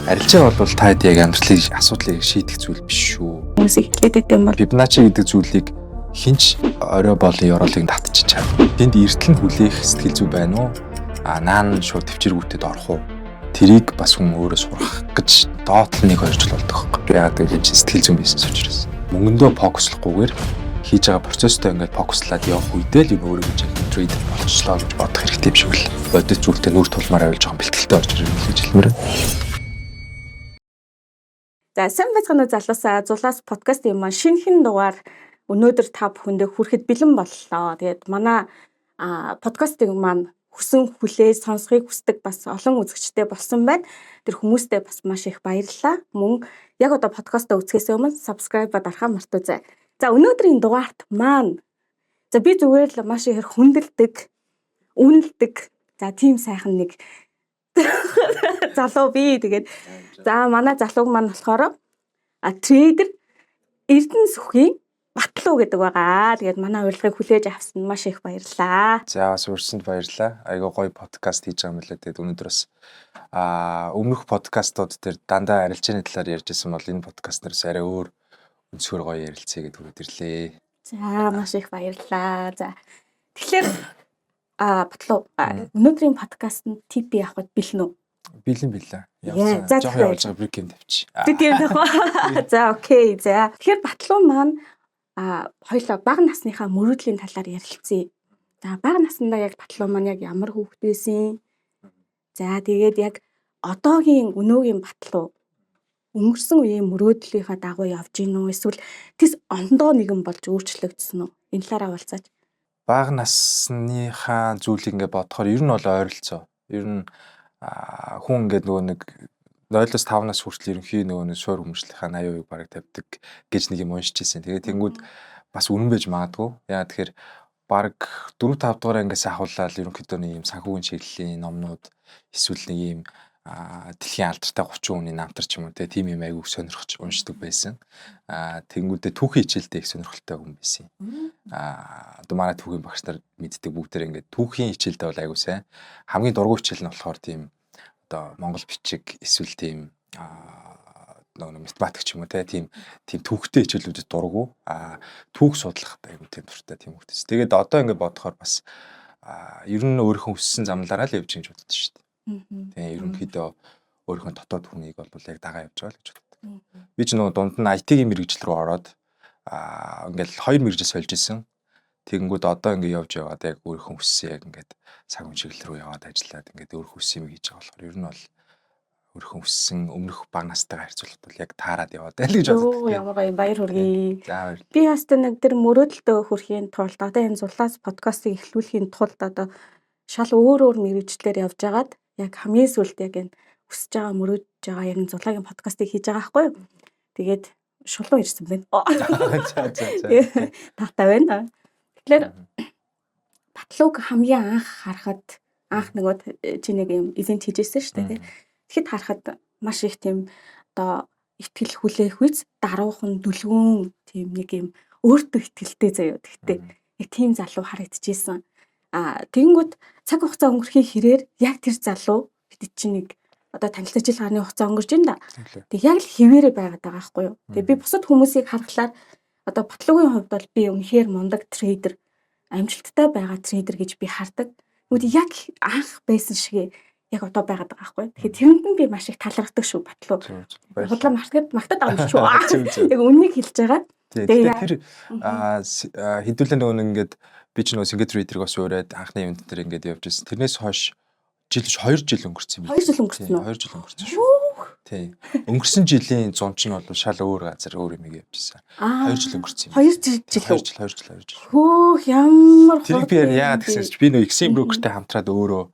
Арилжаа бол та хэд яг амьдралын асуудлыг шийдэх зүйл биш шүү. Хүмүүсийг хэлээд байт юм бол Fibonacci гэдэг зүйлийг хинч орой болон ёроолыг татчих чад. Тэнд эртэл нь хүлээх сэтгэл зүй байна уу? А наан шууд төвчргүүтэд орох уу? Тэрийг бас хүн өөрөө сурах гэж доотлол 1 2 жил болдог байхгүй. Яагаад гэвэл энэ чинь сэтгэл зүйн бизнес учраас. Мөнгөндөө фокуслахгүйгээр хийж байгаа процесстой ингээд фокуслаад явах үедээ л юм өөрөө гэж трейдер болчихлоо гэж бодох хэрэгтэй юм шиг л. Бодит зүйлтэй нүр тулмаар авил жоохон бэлтгэлтэй орж ирнэ гэж хэлмээр байна. За, сайн байцгаана уу, залуусаа. Зулаас подкастын маань шинэхэн дугаар өнөөдөр та бүхэндээ хүрэхэд бэлэн боллоо. Тэгээд манай подкастын маань хүсэн хүлээ сонсохыг хүсдэг бас олон үзэгчтэй болсон байна. Тэр хүмүүстээ бас маш их баярлалаа. Мөн яг одоо подкастаа үзэхээс өмнө subscribe ба дарахаа мартаазай. За, өнөөдрийн дугаарт маань за би зүгээр л маш их хүндэлдэг, үнэлдэг. За, тийм сайхан нэг залуу би. Тэгээд за, манай залууг маань болохоор трейдер Эрдэнэ Сүхийн Батлуу гэдэг байгаа. Тэгээд манай урилгыг хүлээж авсан маш их баярлалаа. За, бас урьсанд баярлалаа. Айгаа гоё подкаст хийж байгаа юм лээ. Тэгээд өнөөдөр бас өмнөх подкастууд дээр дандаа арилжааны талаар ярьж байсан бол энэ подкаст нэрс арай өөр өнцгөр гоё ярилцъя гэдээ хүрээд ирлээ. За, маш их баярлалаа. За, тэгэхээр Батлуу, өнөөдрийн подкастт TP авахд бэлэн үү? Бэлэн бэлээ. Явсан. Жохон явж байгаа, break even тавьчих. Break even тавих. За, okay. За, тэгэхээр Батлуу маань хоёлоо бага насныхаа мөрөөдлийн талаар ярилцъя. За, бага наснда яг Батлуу маань яг ямар хүүхэд байсан? За, тэгээд яг одоогийн өнөөгийн Батлуу өнгөрсөн үеийн мөрөөдлийнхаа дагуу явж гин үү, эсвэл тэс ондоо нэгэн болж өөрчлөгдсөн үү? Энэ талаараа уулзаач. Бага насныхаа зүйлийг ингээ бодохоор ер нь бол ойролцоо. Ер нь хүн ингээд нөгөө нэг 0-оос 5 нас хүртэл ерөнхий нөгөө нэг суур хүмүүжлийнхаа 80% бараг тавьдаг гэж нэг юм уншиж ирсэн. Тэгээд тэнгүүд бас үнэн байж магадгүй. Яа тэгэхээр бараг 4 5 дугаар ангиас ахуулаад ерөнхийдөө нэг юм санхүүгийн чиглэлийн номнууд эсвэл нэг юм дэлхийн алдартай 30 хүний намтар ч юм уу те, тийм юм айгүйх сонирхож уншдаг байсан. Тэнгүүдээ түүхийн хичээлдээ их сонирхолтой хүн байсан. Одоо манай түүхийн багш нар мэддэг, бүгдээр ингээд түүхийн хичээлдээ бол айгүй сайн. Хамгийн дургүй хичээл нь болохоор тийм одоо монгол бичиг эсвэл тийм нөгөө математик ч юм уу те, тийм тийм түүхтэй хичээлүүдэд дургу. Түүх судлахад айгүй тийм дуртай тийм хүмүүс. Тэгээд одоо ингээд бодохоор бас ер нь өөрийнхөө хүссэн замлаараа л явж гэж боддог шүү дээ. Тэгээ ерөнхийдөө өөрийнхөө дотоод хүнийг бол яг дагаа явж байгаа л гэж боддог. Би ч нөгөө дунд нь IT-ийн мэргэжил рүү ороод ингээл хоёр мэргэжил сольж исэн. Тэгэнгүүт одоо ингээ явж яваад яг өөрийнхөө хүссэн яг ингээд цаг чиглэл рүү яваад ажиллаад ингээд өөрийнхөө хүссэн юм хийж байгаа болохоор ер нь бол өөрийнхөө хүссэн өмнөх бага настайгаа харьцуулахад бол яг таарад яваад байл гэж боддог. Ямар гоё, баяр хүргэе. За, баярлалаа. Би бас нэг тэр мөрөөдөлтөө хүрэхийн тулд, одоо энэ Зулаас подкастыг эхлүүлэхийн тулд одоо шал өөр өөр мэргэжлээр явж байгаад яг хамгийн сүүлд яг энэ хүсэж байгаа, мөрөөдөж байгаа яг энэ Зулаагийн подкастыг хийж байгаа байхгүй юу? Тэгээд шулуун ирсэн байна. За за за. Таатай байна. Тэгэхээр Батлууг хамгийн анх харахад, анх нөгөө чи нэг юм event хийжсэн шүү дээ, тий. Тэгэхэд харахад маш их тийм одоо итгэл хүлээх үз даруухан, дүлгүүн, тийм нэг юм өөртөө итгэлтэй заяа. Тэгтээ яг тийм залуу харагдчихсэн. Тэгэнгүүт цаг хугацаа өнгөрөхийн хэрээр яг тэр залуу бид чинь нэг одоо танилцаж жил гарны хугацаа өнгөрч байна да. Тэг яг л хിവэрэ байгаад байгаа байхгүй юу. Тэгээ би бусад хүмүүсийг харахлаар одоо Батлуугийн хувьд бол би үнэхээр мундаг трейдер, амжилттай байгаа трейдер гэж би хардаг. Тэгвэл яг анх байсан шигээ яг одоо байгаад байгаа байхгүй юу. Тэгэхээр тэрэнд нь би маш их талархдаг шүү, Батлуу. Худлаа мартаад магтаад байгаа юм шүү. Яг үннийг хэлж байгаа. Тэгээ тэр хэдүүлээ нөгөө нэг ингээд би ч нөгөө Single Trader-ыг бас уурайд анхны event дээр ингээд явж ирсэн. Тэрнээс хойш жил 2 жил өнгөрсөн юм. 2 жил өнгөрсөн үү? 2 жил өнгөрсөн шүү. Тий. Өнгөрсөн жилийн зун чинь бол шал өөр газар өөр юм явж ирсэн. 2 жил өнгөрсөн юм. 2 жил? 2 жил, 2 жил, 2 жил. Хөөх, ямар Тэрийг би яагаад гэсэн чинь би нөгөө XM broker-тэй хамтраад өөрөө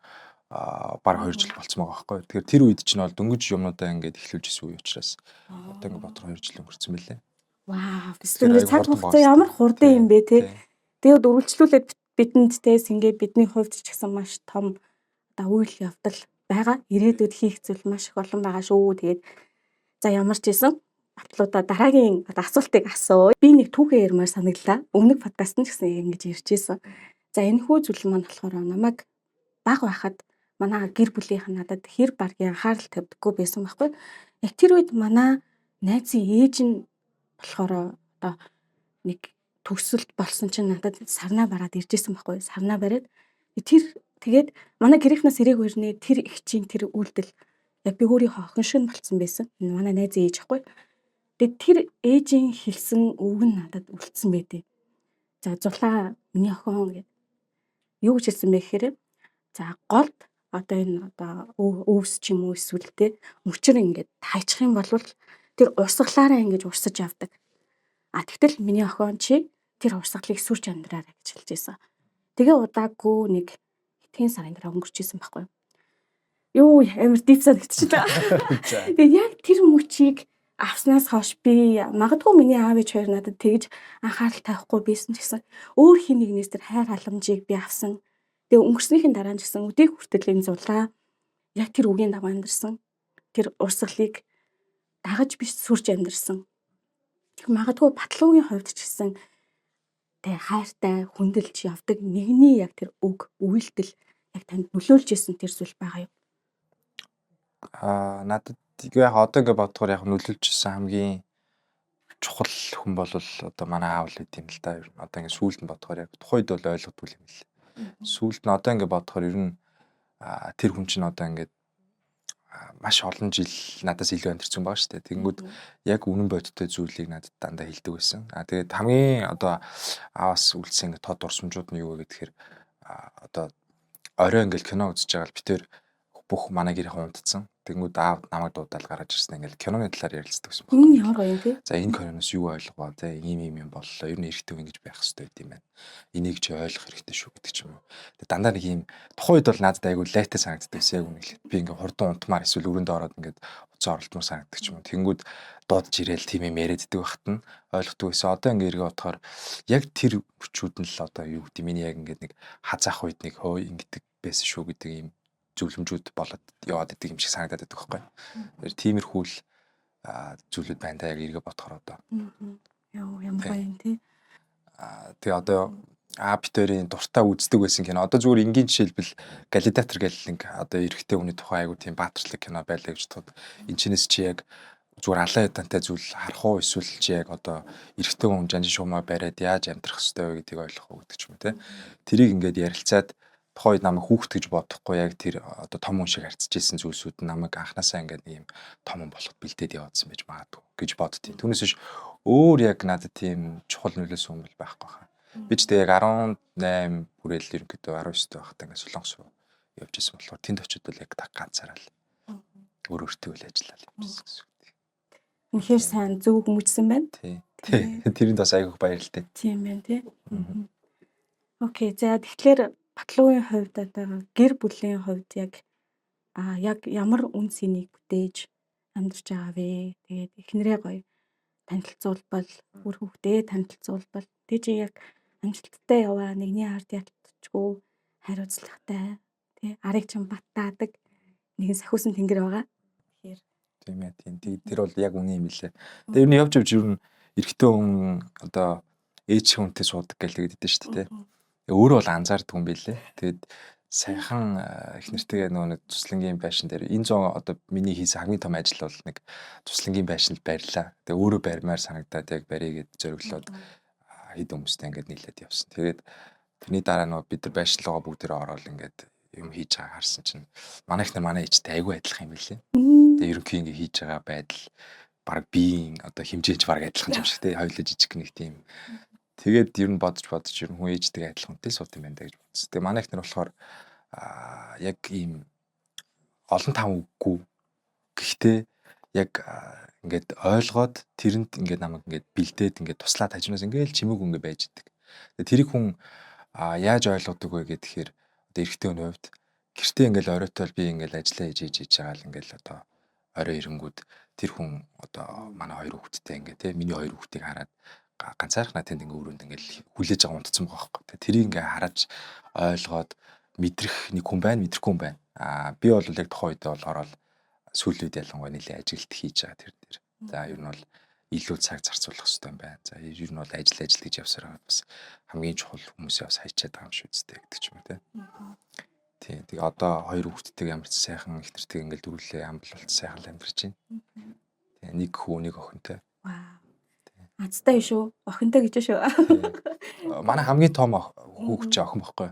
баг 2 жил болцсон байгаа байхгүй. Тэгэхээр тэр үед чинь бол дөнгөж юмнуудаа ингээд эхлүүлж исэн үе учраас одоо ингээд бодор 2 жил өнгөрсөн мөлий. Вау. Эсвэл цаг хугацаа ямар хурдан юм бэ те. Тэгээд үргэлжлүүлээд бидэнд те сингээ бидний хувьд ч гэсэн маш том одоо үйл явдал байгаа. Ирээдүйд хийх зүйл маш их олон байгаа шүү. Тэгээд за, ямар ч байсан Батлуудаа дараагийн одоо асуултыг асуу. Би нэг түүхээ ярмаар санагдлаа. Өмнөх подкаст нь ч гэсэн ингэж ярьж байсан. За, энэ хүү зүйл маань болохоор намайг бага байхад Манай гэр бүлийнх нь надад хэр баргийн анхаарал тавьдаггүй байсан байхгүй. Яг тэр үед манай найзын ээж нь болохоор одоо нэг төгсөлт болсон чинь надад сарнаа бараад ирж исэн байхгүй. Сарнаа бариад тэр тэгээд манай гэрийнхнээс ирээгүй ирнэ тэр эгчийн тэр үйлдэл яг би өөрийнхөө охин шиг нь болцсон байсан. Манай найзын ээж байхгүй. Тэгээд тэр ээжийн хэлсэн үг нь надад үлдсэн байдیں۔ За зулаа миний охин гэд юу гэж хэлсэн бэ гэхээр за голд одоо энэ одоо өвс ч юм уу эсвэл те мөчөр ингээд тайчих юм бол тэр урсгалаараа ингэж урсаж явдаг. А тэгтэл миний охин чи тэр урсгалыг сүрч амьдраарай гэж хэлж байсан. Тэгээ удаагүй нэг хэдхэн сарын дараа өнгөрч исэн байхгүй юу. Юу амар deep санагдчихлаа. Тэгээ яг тэр мөчийг авснаас хойш би магадгүй миний аав ээж хоёр надад тэгж анхаарал тавихгүй байсан ч гэсэн өөр хин нэгнээс тэр хайр халамжийг би авсан. Тэгээ өнгөрснийхэн дараа нь ч гэсэн өдийг хүртэл энэ зулаа яг тэр үгийн дагуу амьдарсан. Тэр урсгалыг дагаж биш сүрж амьдарсан. Магадгүй Батлуугийн хувьд ч гэсэн тэ хайртай хүндэлж явдаг нэгний яг тэр үг үйлдэл яг танд нөлөөлж исэн тэр зүйл байгаа юу? Аа надад яг одоо ингэ бодохоор яг нөлөөлж исэн хамгийн чухал хүн бол одоо манай аав л байт юм л да. Ер нь одоо ингэ сүүлд нь бодохоор яг тухайн үед бол ойлгодгүй юм лээ. Сүүлд нь одоо ингэ бодохоор ер нь тэр хүн чинь одоо ингээд маш олон жил надаас илүү амьдарсан байгаа шүү дээ. Тэгэнгүүт яг үнэн бодиттой зүйлийг надад дандаа хэлдэг байсан. А тэгээд хамгийн одоо ааваас үлдсэн ингэ тод дурсамжууд нь юу вэ гэхээр одоо орой ингээл кино үзэж байгаа л би тэр бүх манай гэрийнхэн унтцсан. Тэгэнгүүт аав намайг дуудаал гаргаж ирсэн ингээл киноны талаар ярилцдаг гэсэн байна. Ямар гоё юм тий. За энэ киноноос юу ойлгоо те ийм ийм юм боллоо. Ер нь эрэгтэй хүн ингэж байх хэрэгтэй байт юм байна. Энийг чи ойлгох хэрэгтэй шүү гэдэг ч юм уу. Тэгээ дандаа нэг ийм тухайн үед бол надад айгүй лайтай санагддаг байсан яг үнэ хэлэхэд. Би ингээ хурдан унтмаар эсвэл өрөөндөө ороод ингээд уцаа оролдмоор санагддаг ч юм уу. Тэнгүүд дуудаж ирээл тийм юм яриад идэг байхад нь ойлгохгүй байсан. Одоо ингээ эргээ бодохоор яг тэр мөчүүд нь л одоо юу гэдэг миний яг ингээд нэг хазаах үед нэг хөө ингэдэг байсан шүү гэдэг ийм зөвлөмжүүд болоод яваад идэг юм шиг санагдаад байдаг байхгүй. Тэгэхээр тиймэрхүү л зүйлүүд байна да яг эргээ бодохоор одоо. Яа ямар гоё юм тий. Тэгээ одоо А битэрийн дуртай үздэг байсан кино. Одоо зүгээр энгийн жишээлбэл Галидатор гэл нэг одоо эрэгтэй хүний тухай айгу тийм баатарлаг кино байлаа гэж бодоход энэ чинээс чи яг зүгээр алан ядантай зүйл харах уу эсвэл чи яг одоо эрэгтэй хүн жанжин шуумаа бариад яаж амьдрах ёстой вэ гэдгийг ойлгох уу гэдэг ч юм уу те. Тэрийг ингээд ярилцаад тухайн үед намайг хүүхэд гэж бодохгүй яг тэр одоо том хүн шиг харьцаж исэн зүйлсүүд нь намайг анханасаа ингээд нэг юм том хүн болоход бэлдээд яваадсан байж магадгүй гэж боддیں۔ Түүнээс биш өөр яг надад тийм чухал нөлөөсөн хүн бол байхгүй хаа. Би ч тэгээ яг 18 бүрээл ерөнхийдөө 19 байхдаа ингээд Солонгос руу явж исэн болохоор тэнд очиод бол яг ганцаараа л өөр өөртөө л ажиллаад явчихсан гэсэн үг. Үнэхээр сайн зөв хүмүүжсэн байна. Тий. Тэрэнд бас айгүйх баярлалтай. Тийм байна тий. Окей. За тэгэхээр Батлуугийн хувьд одоо гэр бүлийн хувьд яг яг ямар үн цэнийг бүтээж амьдарч байгаа вэ? Тэгээд эхнэрээ гоё танилцуулбал, үр хүүхдээ танилцуулбал тэг чи яг амжилттай яваа нэгний ард ялтчгүй хариуцлагатай тий арыг чинь баттаадаг нэгэн сахиусан тэнгэр байгаа. Тэгэхээр тийм ээ тийм тэр бол яг үнэн юм билээ. Тэгээ ер нь явж явж ер нь эрэгтэй хүн одоо ээж хүнтэй суудаг гэл тэгээд идэв шүү дээ тий. Өөрөө бол анзаардаг юм билээ. Тэгээд саяхан их нэртэйгээ нөгөө нэг туслангийн байшин дээр энэ зун одоо миний хийсэн хамгийн том ажил бол нэг туслангийн байшинд барьлаа. Тэгээ өөрөө барьмаар санагдаад яг барья гэд зориглоод хэд хүмүүстэй ингээд нийлээд явсан. Тэгээд тэрний дараа нөгөө бид нар байшин руугаа бүгдээрээ ороод ингээд юм хийж байгааг харсан чинь манай их нар манай ээжтэй айгүй адилхан юм билээ. Тэгээ ерөнхий ингээд хийж байгаа байдал баг биеийн одоо хэмжээж баг адилхан юм шиг те хоёулаа жижиг нэг тийм. Тэгээд ер нь бодож бодож ер нь хүн ээжтэйгээ адилхан хүнтэй сууд юм байна да гэж бодсон. Тэгээ манай их нар болохоор яг ийм олон там үггүй. Гэхдээ яг ингээд ойлгоод тэрэнд ингээд намайг ингээд бэлдээд ингээд туслаад хажуунаас ингээд чимээгүй ингээд байж идэг. Тэгээ тэрийг хүн яаж ойлгодог вэ гэхээр одоо эрэгтэй хүний хувьд гэртээ ингээд оройтол би ингээд ажиллаа хийж хийж хийж байгаа л ингээд одоо орой ирэнгүүд тэр хүн одоо манай хоёр хүүхэдтэй ингээд те миний хоёр хүүхдийг хараад ганцаархнаа тэнд ингээ өрөөнд ингээл хүлээж байгаа унтцсан байгаа байхгүй. Тэгээ тэрийг ингээ хараж ойлгоод мэдрэх нэг хүн байна, мэдрэхгүй хүн байна. Аа би бол яг тухайн үедээ бол ороод сүүлийн үед ялангуяа нэлээд ажилт хийж байгаа тэр дээр. За ер нь бол илүү цаг зарцуулах хэрэгтэй юм байна. За ер нь бол ажил ажил гэж явсаар байгаад бас хамгийн чухал хүмүүсээ бас хайчаад байгаа юм шүү дээ гэдэг ч юм уу те. Тийм. Тэгээ одоо хоёр хүүхэдтэйг ямар ч сайхан их нэртэйг ингээл дөрвөлээ амбал болт сайхан л амьдарч байна. Тийм. Нэг хүү, нэг охинтой. Вау. Азтай шүү. Охинтой гэж шүү. Манай хамгийн том хүүхд чи охин бохгүй.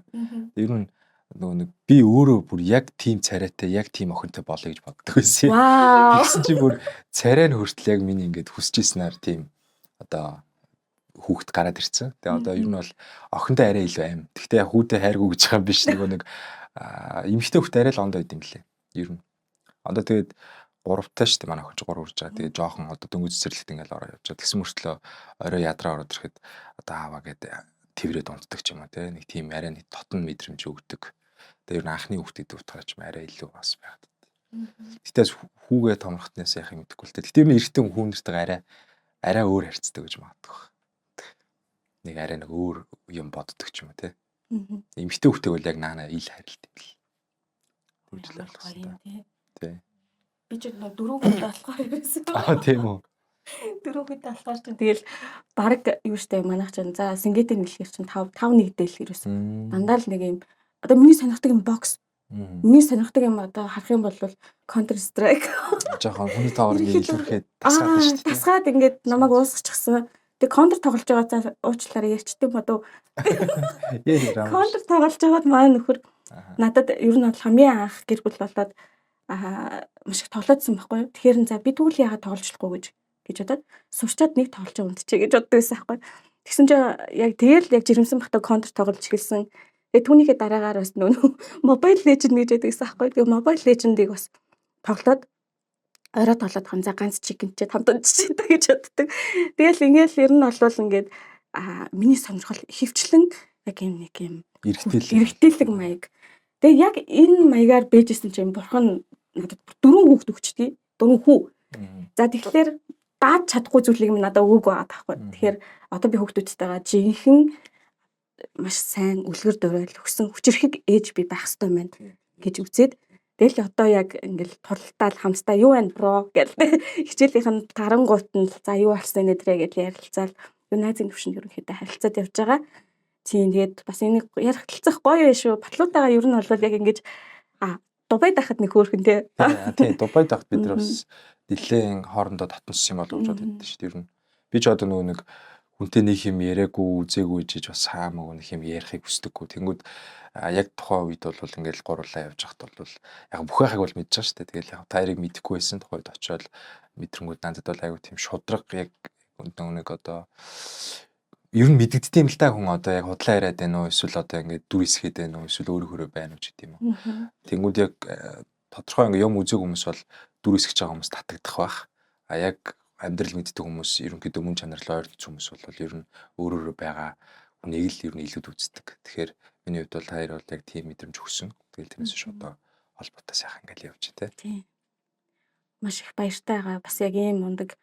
Ер нь нөгөө нэг би өөрөө бүр яг тийм царайтай, яг тийм охинтой болъё гэж боддог байсан. Тэгсэн чи бүр царай нь хүртэл яг миний ингээд хүсэж ирснээр тийм одоо хүүхэд гараад ирсэн. Тэгээ одоо ер нь бол охинтой арай илүү аим. Гэхдээ яг хүүдээ хайргүй гэж байгаа юм биш, нөгөө нэг эмэгтэй хүүхэд арай л ондоо байд юм лээ. Ер нь. Одоо тэгээд гуравтай шүү дээ, манай охин ч 3 хүрж байгаа. Тэгээ жоохон одоо дөнгөж цэцэрлэгт ингээл ороо явж байгаа. Тэгсэн мөртлөө орой ядраа ороод ирэхэд одоо ааваа гээд тэрврээд унтдаг ч юм уу те. Нэг тийм арай нэг дотн мэдрэмж өгдөг. Тэгээ ер нь анхны хүүхэд гэдэг утгаараа ч юм арай илүү бас байгаад. Гэтэ хүүгээ томрохтнаас яах юм мэдэхгүй л те. Гэтэ ер нь эрэгтэй хүн нэртэйгээ арай арай өөр харьцдаг гэж магадгүй. Нэг арай нэг өөр юм боддог ч юм уу те. Эмэгтэй хүүхдийг бол яг наана ил харилт юм бэл. Тэгж л ойлгосон. Тий. Би ч нөө дөрөв хүүхдээ болохоор ерөөсөн. Аа, тийм үү. Дөрөв хүүхдээ болохоор чинь тэгэл баг юу штэ, манайх чинь за сингээтэй нийлэхэр чинь 5 5 нэгдэл ерөөсөн. Дандаа л нэг юм одоо миний сонирхдаг юм бокс. Миний сонирхдаг юм одоо харах юм бол Counter Strike. Жохон хүний тоогоор ингэ илүүрхэд тасгаад шүү дээ. Тасгаад ингээд намайг уусгачихсан. Тэгээ Counter тоглож байгаа, за уучлаарай, ярьчихдээ бодов. Counter тоглож байгаад манай нөхөр надад ер нь бол хамгийн анх гэр бүл болоод маш их тоглоодсон байхгүй юу. Тэгэхээр за би тэгвэл яагаад тоглож болохгүй гэж бодоод сурчаад нэг тоглож унтчихъя гэж боддог байсан байхгүй. Тэгсэн чинь яг тэгэл яг жирэмсэн бахта Counter тоглож эхэлсэн. Тэгээ түүнийхээ дараагаар бас нөө Mobile Legend гэж байдаг гэсэн байхгүй. Тэгээ Mobile Legend-ыг бас тоглоод орой тоглоод хам за ганц chicken ч хамт унтчих та гэж боддог. Тэгэл ингээл ер нь бол ингээд миний сонирхол хөвчлэн яг юм нэг юм эргэтээлэг маяг. Тэгээ яг энэ маягаар бэжсэн чинь бурхан надад дөрвөн хүүхэд өгчдгийг. Дөрвөн хүү. За, тэгэхээр дааж чадахгүй зүйлийг минь надад өгөөг байгаа таахгүй. Тэгэхээр одоо би хүүхдүүдтэйгээ жинхэнэ маш сайн үлгэр дуурайл өгсөн хүчирхэг ээж би байх ёстой байна гэж үзээд, тэгэл одоо яг ингээл тултаал хамтдаа юу байна bro гэл, хичээлийнх нь тарангуут нь за юу болсон нэ гэж ярилцаал юу найзын төвшөнд ерөнхийдөө харилцаад явж байгаа. Тийм, тэгээд бас энийг ярилцах гоё юм шүү. Батлуутайгаа ер нь бол яг ингэж Дубайд байхад нэг хөөрхөн тий. Тийм, Дубайд байхад бид нар бас нэлээд хоорондоо татонсон юм болов гэж бодод шүү дээ. Ер нь би ч одоо нөгөө нэг хүнтэй нэг юм яриаггүй, үзээгүй жиж бас хаамаагүй нэг юм ярихыг хүсдэггүй. Тэнгүүд яг тухайн үед бол ингээл гурлаа явж байхад бол яг бүх байхыг бол мэдж байгаа шүү дээ. Тэгэл яг та хоёрыг мэдэхгүй байсан тухайд очиод мэдрэнгүүд надад бол айгүй тийм шудраг, яг нэг одоо ер нь мэдэгддэг юм л та, хүн одоо яг худлаа яриад байна уу, эсвэл одоо ингээд дүр эсгээд байна уу, эсвэл өөрөө хөрөө байна уу ч гэдэм юм уу. Тэнгүүд яг тодорхой ингээд юм үзег хүмүүс бол дүр эсгэж байгаа хүмүүс татагдах байх. А яг амьдрал мэддэг хүмүүс, ерөнхийдөө мөн чанарлаа ойртсон хүмүүс бол ер нь өөрөөрөө байгаа хүнийг л ер нь илүүд үздэг. Тэгэхээр миний хувьд бол та хоёр бол яг тийм мэдрэмж өгсөн. Тэгэл тэрнээс хойш одоо холбоотой сайхан ингээл явж тий. Тийм. Маш их баяртай байгаа. Бас яг ийм мундаг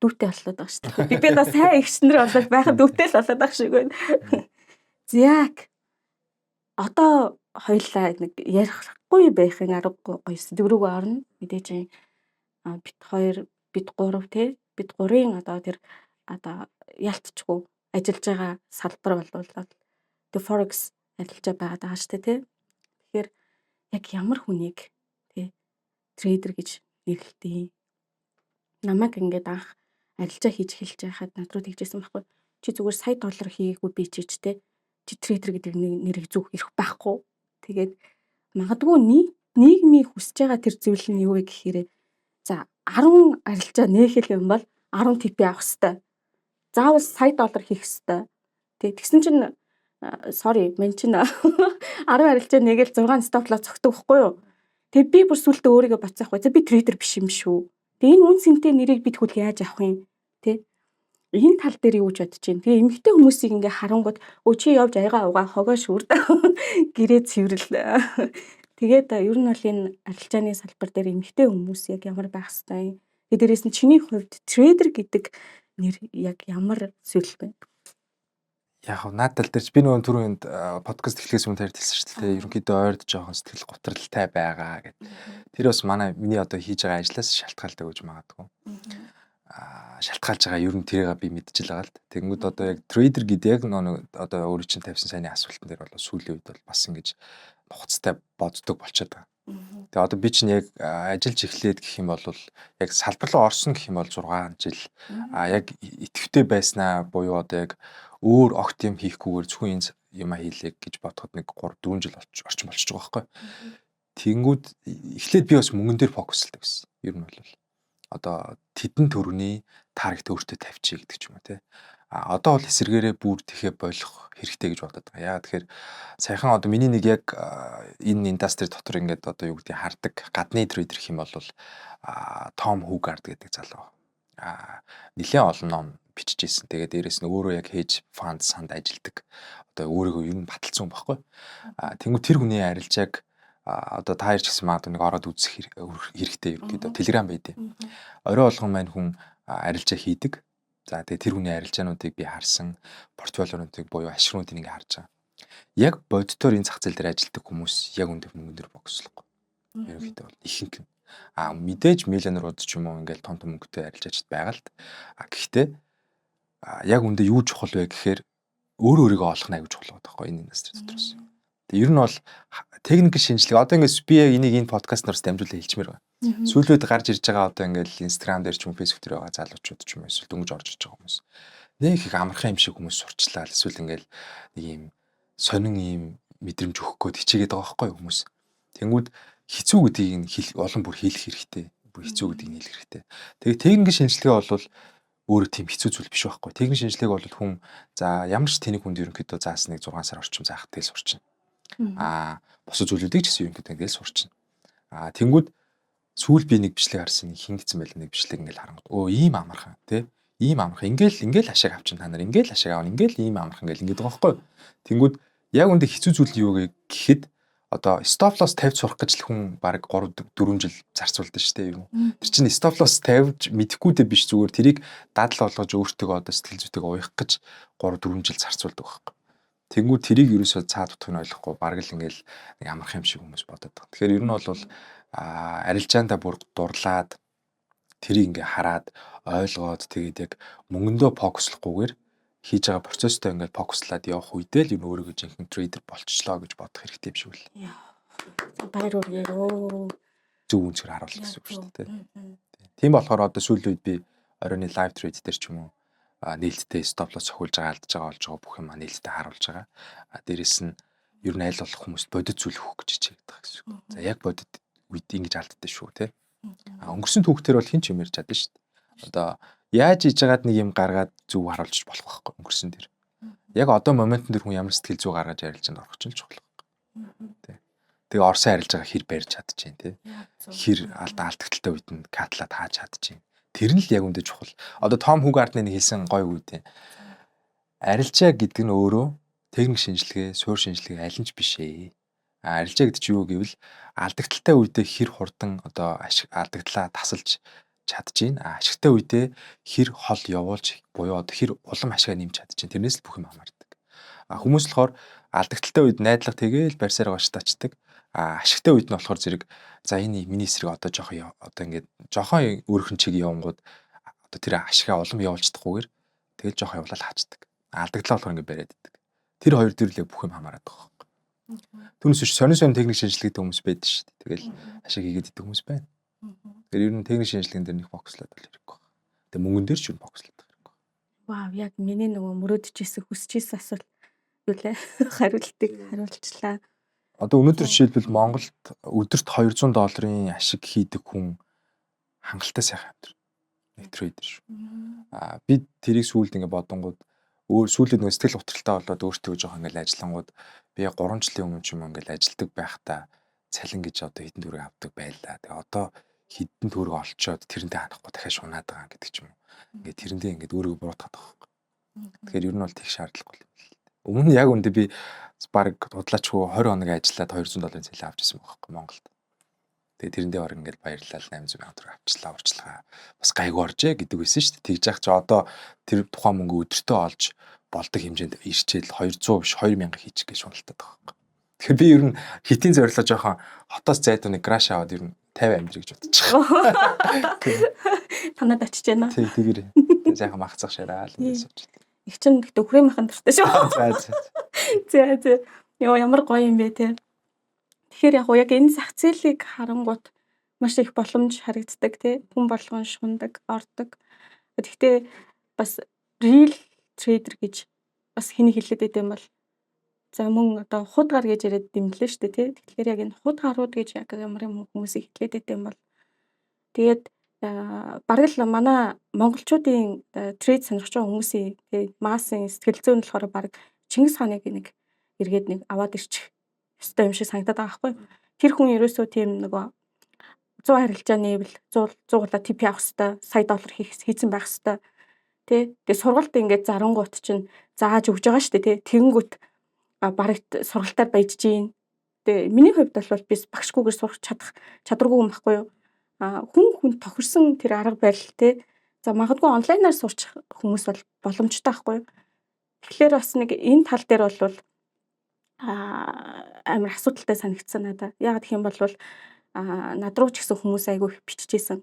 дүүтэй болоод байгаа шүү дээ. Би одоо сайн эгчнэр болоод байхад дүүтэй л болоод байгаа шиг байна. Зяак. Одоо хоёлаа нэг ярихгүй байхын аргагүй гоё сэдв рүү орно. Мэдээж бит хоёр, бид гурав тий, бид гурийн одоо тэр одоо ялтчгүй ажиллаж байгаа салбар бол тэр forex арилжаа байгаад байгаа шүү дээ тий. Тэгэхээр яг ямар хүнийг тий trader гэж нэрлэдэг? Намайг ингээд анх арилжаа хийж эхэлж байхад над руу тэгжсэн байхгүй. Чи зүгээр сая доллар хийгээгүй би чиж те. Чи trader гэдэг нэрийг зүг ирэх байхгүй. Тэгээд магадгүй нийгмийн хүсэж байгаа тэр зүйл нь юу вэ гэхээр за 10 арилжаа нээхэл юм бол 10 TP авах хэвээр. Заавал сая доллар хийх хэвээр. Тэг тэгсэн чинь sorry, мен чинь 10 арилжаа нээгээл 6 stop loss цогтөг байхгүй юу? Тэгээ би бүр сүултээ өөрийгөө бодсохгүй. За, би trader биш юм шүү. Тэгээ энэ үн цэнтэй нэрийг бид тэгвэл яаж авах юм? Тэ? Энэ тал дээр юу гэж бодож байна? Тэгээ эмэгтэй хүмүүсийг ингээ харангууд өө чи явж аягаа угаа, хогоо шүрд, гэрээ цэврэл. Тэгээд ер нь бол энэ арилжааны салбар дээр эмэгтэй хүмүүс яг ямар байх хэвтэй юм? Тэгээ дээрээс нь чиний хувьд trader гэдэг нэр яг ямар зүйл бэ? Яг наад тал дээр ч би нөгөө түрүүнд подкаст эхлэхээс өмнө тарьд хэлсэн шүү дээ. Ерөнхийдөө ойрд жоохон сэтгэл готралтай байгаа гэд. Тэр бас манай миний одоо хийж байгаа ажлаас шалтгаалдаг гэж магадгүй. Шалтгаалж байгаа, ер нь тэрийг би мэдчихэл байгаа л. Тэнгүүд одоо яг trader гэдэг яг нөгөө одоо өөрөө чинь тавьсан сайнны асуултан дээр бол сүүлийн үед бол бас ингэж хугацаатай боддог болчиход байгаа. Тэгээ одоо би чинь яг ажиллаж эхлээд гэх юм бол яг салбар руу орсон гэх юм бол 6 жил яг идэвхтэй байснаа буюу одоо яг өөр огт юм хийхгүйгээр зөвхөн энэ юма хийлээ гэж бодоход нэг 3 4 жил орчим болчихж байгаа байхгүй. Тэнгүүд эхлээд би бас мөнгөн дээр focus лдаг гэсэн. Ер нь бол одоо тэдэн төгрөгийн target өөртөө тавьчих гэдэг ч юм уу, те. А одоо бол эсэргээрээ бүр тэхээ болох хэрэгтэй гэж бодод байгаа. Яагаад тэгэхээр саяхан одоо миний нэг яг энэ industry дотор ингээд одоо юу гэдгийг хардаг гадны trader гэх юм бол Том Хугард гэдэг залуу. Нэлээд олон ном биччихсэн. Тэгээд дээрэс нь өөрөө яг hedge fund санд ажилладаг. Одоо өөрийгөө ер нь баталсан байхгүй. Тэнгүү тэр хүний арилжааг одоо та хоёр ч гэсэн магадгүй нэг ороод үзэх хэрэгтэй ерөнхийдөө Telegram байдیں۔ Орой болгон маань хүн арилжаа хийдэг. За, тэгээ тэр хүний арилжаануудыг би харсан, портфолионуудыг буюу ашигнуудыг ингээ харж байгаа. Яг бодитоор энэ зах зээл дээр ажилладаг хүмүүс яг үндэ мөнгөн дээр focus лохгүй. Ерөнхийдөө бол ихэнх нь. Мэдээж миллионерууд ч юм уу, ингээл том том мөнгөтэй арилжаачд байгаа л. Гэхдээ яг үндэ юу чухал вэ гэхээр өөрөө өөрийгөө олох нь аягүй чухал байгаа байхгүй энэ industry дотроос. Тэгээ ер нь бол техник шинжилгээ одоо ингээд би яг энийг энэ подкаст нараас дамжуулан хэлчмээр байна. Сүүлийн үед гарч ирж байгаа одоо ингээд Instagram дээр ч юм, Facebook дээр байгаа залуучууд ч юм уу, эсвэл дөнгөж орж ирж байгаа хүмүүс нэг их амархан юм шиг хүмүүс сурчлаа, эсвэл ингээд нэг юм сонин юм мэдрэмж өгөх гээд хичээгээд байгаа байхгүй хүмүүс. Тэнгүүд хэцүү гэдгийг нь олон бүр хэлэх хэрэгтэй. Бүр хэцүү гэдгийг нь хэлэх хэрэгтэй. Тэгээ техник шинжилгээ бол өөрөө тийм хэцүү зүйл биш байхгүй. Техник шинжилгээг бол хүн за ямар ч тэнэг хүнд ерөнхийдөө заасан нэг 6 сар орчим заах тэгэл сурчна. Бусад зүйлүүдийг ч гэсэн ерөнхийдөө ингээл сурчна. Тэнгүүд сүүл би нэг бичлэг харсан, хин гэсэн байл, нэг бичлэг ингээл харангууд өө, ийм амархан тий, ийм амархан, ингээл ингээл ашиг авчин, та нар ингээл ашиг авна, ингээл ийм амархан гэл ингээд байгаа байхгүй. Тэнгүүд яг үндэ хэцүү зүйл юу гэхэд одоо stop loss тавьж сурах гэж л хүн баг 3 4 жил зарцуулдаг шүү дээ юм. Тэр чинь stop loss тавьж мэдэхгүйдээ биш, зүгээр тэрийг дадал болгож өөртөө одоо сэтгэл зүйтэйг уях гэж 3 4 жил зарцуулдаг байхгүй. Тэнгүү тэрийг ерөөсөө цаад утгыг нь ойлгохгүй бараг л ингээл нэг амархан юм шиг хүмүүс бодоод байгаа. Тэгэхээр ер нь бол арилжаандаа бүр дурлаад, тэрийг ингээ хараад ойлгоод, тэгээд яг мөнгөндөө focus лохгүйгээр хийж байгаа процесстой ингээд focus лаад явах үедээ л ер нь өөрийгөө жинхэнэ trader болчихлоо гэж бодох хэрэгтэй юм шиг үл. Яа. Баяр хүргэе. Зөв өнцгөр харуулна гэсэн үг шүү дээ. Тийм болохоор одоо сүүлийн үед би оройн live trade дээр ч юм уу нээлттэй stop loss цохиулж байгаа, алдаж байгаа, олж байгаа бүх юм нээлттэй харуулж байгаа. Дээрэс нь ер нь аль болох хүмүүст бодит зүйл өгөх гэж хичээгээд байгаа гэсэн үг. За, яг бодит үед ингэж алддаг шүү, те. Өнгөрсөн түүхтэр бол хэн ч юм ярьж чадна шүү дээ. Одоо яаж хийж байгаад нэг юм гаргаад зөв харуулж болох байхгүй өнгөрсөн дээр. Яг одоо моментон дээр хүн ямар сэтгэл зүй гаргаж арилжаанд орох чинь чухал байхгүй. Тэ. Тэгээ орсон арилж байгаа хэр барьж чадчихээн, те. Хэр алдаа алдагдaltaй үед нь cut лаа тааж чадчихээн. Тэр нь л яг үндэ чухал. Одоо Том Хугардны нэг хэлсэн гоё үг үү. Арилжаа гэдэг нь өөрөө техник шинжилгээ, суурь шинжилгээ аль нь ч биш ээ. Арилжаа гэдэг чинь юу гэвэл алдагдaltaй үедээ хэр хурдан одоо ашиг алдагдлаа тасалж чадж гин. Ашигтай үедээ хэр хол явуулж буюу одоо хэр улам ашигаа нэмж чадж гин. Тэрнээс л бүх юм хамаардаг. Хүмүүс болохоор алдагдaltaй үед найдлага тэгээл барьсаар гоштаачдаг. Ашигтай үед нь болохоор зэрэг за, энэ миний эсрэг одоо жоохон одоо ингээд жоохон өөрхөн чиг явангууд одоо тэр ашигаа улам явуулж чадахгүйгээр тэгэл жоохон явуулаад хаачдаг. Алдагдлаа болохоор ингээд бариад идэг. Тэр хоёр дээр л яг бүх юм хамаарат байгаа байхгүй. Түүнээс биш сонин сонин техник шинжилгээтэй хүмүүс байдаг шүү дээ. Тэгэл ашиг хийгээд идэг хүмүүс байна. Тэгэхээр ер нь техник шинжилгээнд дээр нэг focus лаад бол хэрэггүй байна. Тэгээ мөнгөн дээр ч юу focus лаад хэрэггүй. Вау, яг миний нөгөө мөрөөдөж исэн, хүсэж исэн асуулт юу лээ, хариултыг хариулчлаа. Одоо өнөөдөр жишээлбэл Монголд өдөрт 200 долларын ашиг хийдэг хүн хангалттай сайхан амьдрна. Нэг trader шүү. Би тэрийг сүүлд ингээ бодонгууд өөр сүүлд нөгөө сэтгэл готролтой болоод өөртөө жоохон ингээл ажиллангууд би яг 3 жилийн өмнө ч юм уу ингээл ажилдаг байхдаа цалин гэж одоо хэдэн төгрөг авдаг байлаа. Тэгээ одоо хэдэн төгрөг олчоод тэрнтэй ханахгүй дахиад шунаад байгаа гэдэг ч юм уу. Ингээд тэрэндээ ингээд өөрийгөө буруутгаад байгаа байхгүй. Тэгэхээр ер нь бол тех шаардлагагүй юм л. Өмнө нь яг үндэ би баг худлаачгүй 20 хоног ажиллаад 200 долларын цалин авч ирсэн байхгүй Монголд. Тэгээ тэрэндээ баг ингээд баярлал 800 сая төгрөг авчлаа, урьдчилгаа. Бас гайгүй оржээ гэдэг байсан шүү дээ. Тэгж яах чи одоо тэр тухайн мөнгө өдөртөө олж болдог хэмжээнд ирчээл 200 биш 2000 хийчих гэж шуналтай байгаа байхгүй. Тэгэхээр би ер нь хитийн зорилгоо жоохон хотоос зайдуу нэг гараж аваад ер нь 50 амьдрий гэж бодож байгаа. Танад очиж байна. Тий, тэгэрээ. Сайхан махцах шараа л ингэж сууж. Их чинь гэхдээ хүрээ махан дуртай шүү. За за. За за. Йоо, ямар гоё юм бэ, те. Тэгэхээр яг уу яг энэ зах зээлийг харангуут маш их боломж харагддаг тий. Хүн болгон шундаг, ордог. Гэхдээ бас real trader гэж бас хэний хэлээд байт юм бол за мөн одоо худгар гэж яриад дэмлээ шүү дээ тий. Тэгэхээр яг энэ худгарууд гэж яг ямар юм хүмүүсийг хэлээд байт юм бол тэгээд бараг л манай монголчуудын trade сонирхож байгаа хүмүүсийн тий массын сэтгэл зүйн болохоор бараг Чингис хааныг нэг эргээд нэг аваад ирчих ёстой юм шиг санагдаад байгаа байхгүй. Тэр хүн ерөөсөө тийм нөгөө 100 арилжаа нээвэл 100 100 TP авах хэвээр, сая доллар хийцэн байх хэвээр тий. Тэгээ сургалт ингээд зарангуут чинь зааж өгж байгаа шүү дээ тий. Тэгэнгүүт бараг сургалтаар баяжж гин. Тэгээ миний хувьд бол би багшгүйгээр сурах чадах чадваргүй юм байхгүй юу? А хүн хүн тохирсон тэр арга барил тий. За магадгүй онлайнаар сурчих хүмүүс бол боломжтой байхгүй юу? Тэгэхээр бас нэг энэ тал дээр бол амар асуудалтай санагдсан надад. Яагаад гэх юм бол над руу ч гэсэн хүмүүс айгүй их биччихсэн.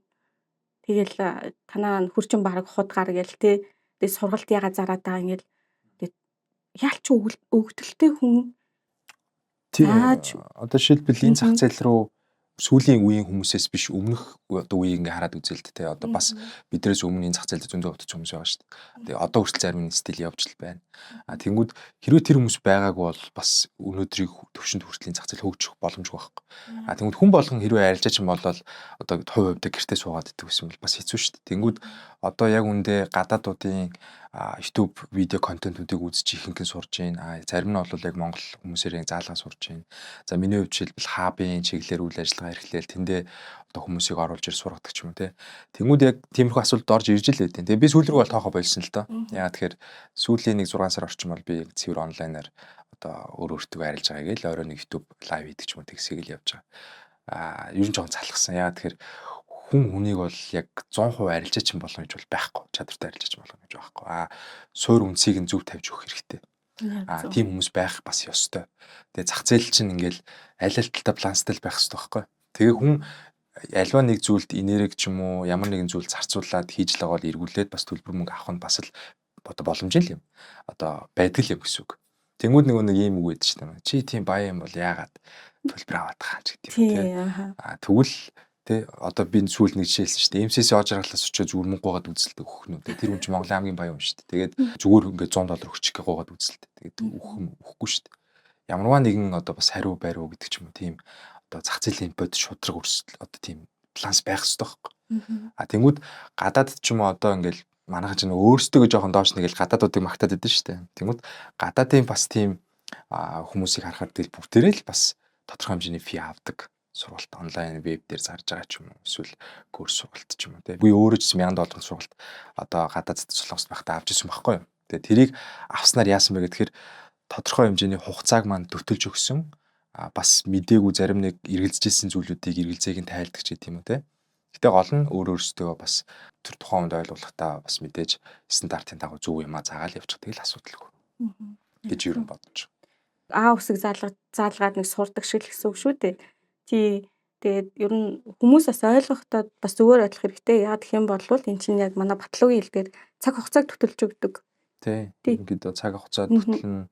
Тэгэл танаа хөрчин бараг худгаар гээл те. Тэгээ сургалт ягаа зараад байгаа ингээл тэгээд яалч өгдөлтэй хүн Тийм. Одоо жишээлбэл энэ зах зээл рүү сүүлийн үеийн хүмүүсээс биш өмнөх одоо үеийг ингээ хараад үзэл тэ, одоо бас биднээс өмнө энэ зах зээлд зөндөө утас хүмүүс байгаа шүү дээ. Тэгээ одоо хүртэл зарим нь стил явж л байна. А тэнгүүд хэрвээ тэр хүмүүс байгаагүй бол бас өнөөдрийг төвшөнд хүртэл энэ зах зээл хөгжих боломжгүй байхгүй. А тэнгүүд хүн болгон хэрвээ арилжаач юм болол одоо хувь хувьдаа гэртээ суугаад идэх гэсэн бол бас хэцүү шүү дээ. Тэнгүүд одоо яг үндэ гадаадуудын YouTube видео контентуудыг үзэж ихэнх нь сурж байна. А зарим нь бол яг монгол хүмүүсээр яг заалгаа сурж байна. За миний хувьд жишээлбэл хабын чиглэлээр үйл ажиллагаа эрхлээл тэндээ одоо хүмүүсийг оруулж ир сургадаг ч юм уу те. Тэнгүүд яг тиймэрхүү асуулт орж ирж л байдیں۔ Тэгээ би сүүл рүү бол тоохоо болсон л доо. Яагаад тэгэхээр сүүлийн нэг 6 сар орчим бол би цэвэр онлайнаар одоо өөр өөртөө арилж байгаа гээл орой нэг YouTube live хийдэг ч юм уу тэгсийг л явж байгаа. А ер нь жоохон залхсан. Яагаад тэгэхээр хүн хүнийг бол яг 100% арилжаач юм болно гэж бол байхгүй. Чадвартай арилжаач болно гэж байхгүй. А суур үндсийг нь зөв тавьж өгөх хэрэгтэй. А тийм хүмүүс байх бас ёстой. Тэгээ зах зээл чинь ингээл аль аль талдаа баланстай л байх ёстой байхгүй. Тэгээ хүн альва нэг зүйлд энерги ч юм уу ямар нэгэн зүйл зарцуулаад хийж л байгаа бол эргүүлээд бас төлбөр мөнгө авах нь бас л одоо боломжтой л юм. Одоо байдаг л юм гэсэн үг. Тэнгүүд нөгөө нэг ийм үг байдаг шүү дээ. Чи тийм баян юм бол яагаад төлбөр аваад байгаа ч гэдэг юм тий. А тэгвэл тэ одоо би сүүл нэг жишээлсэн шүү дээ. MCC ож жаргалаас очиж зүгээр мөнгө гуйгаад үзэлтэй өгөх нь үү. Тэр хүн чинь Монголын хамгийн баян хүн шүү дээ. Тэгээд зүгээр ингээд 100 доллар өгчих гээ гуйгаад үзэлтэй. Тэгээд өгөх юм өгөхгүй шүү дээ. Ямарваа нэгэн одоо бас хариу бариу гэдэг ч юм уу тийм одоо зах зээлийн бод шудраг өрсөлдөл одоо тийм баланс байх хэрэгтэй байхгүй. А тэнгүүд гадаад ч юм уу одоо ингээл манайхан ч өөрсдөө жоохон доош нэгэл гадаадуудыг магтаад идэв шүү дээ. Тэнгүүд гадаадын бас тийм хүмүүсийг харахаар тэгэл бүгдээрээ л бас тодорхой хэмжээний fee авдаг сургалт онлайн веб дээр зарж байгаа ч юм уу эсвэл курс сургалт ч юм уу тий. Би өөрөө ч 1000 долларын сургалт одоо гадаад Солонгост байхдаа авч ирсэн байхгүй юу. Тэгээ тэрийг авснаар яасан бэ гэхээр тодорхой хэмжээний хугацааг маань төтөлж өгсөн. А бас мдээгүй зарим нэг эргэлзэж исэн зүйлүүдийг эргэлзээг нь тайлдаг ч гэдэм юм уу тий. Гэтэ гол нь өөр өөрсдөө бас тэр тухайн хүнд ойлгуулахдаа бас мэдээж стандартын дагуу зөв юмаа заагаал явчих тэгэл асуудалгүй гэж ер нь бодож. А үсэг заалгаад нэг сурдаг шиг л гэсэн үг шүү дээ. Тий. Тэгээд ер нь хүмүүс бас ойлгохдоо бас зүгээр ойлгох хэрэгтэй. Яагаад гэх юм бол эн чинь яг манай Батлуугийн хэлдгээр цаг хугацааг төтөлж өгдөг. Тий. Ерөнхийдөө цаг хугацаа төтөлнө.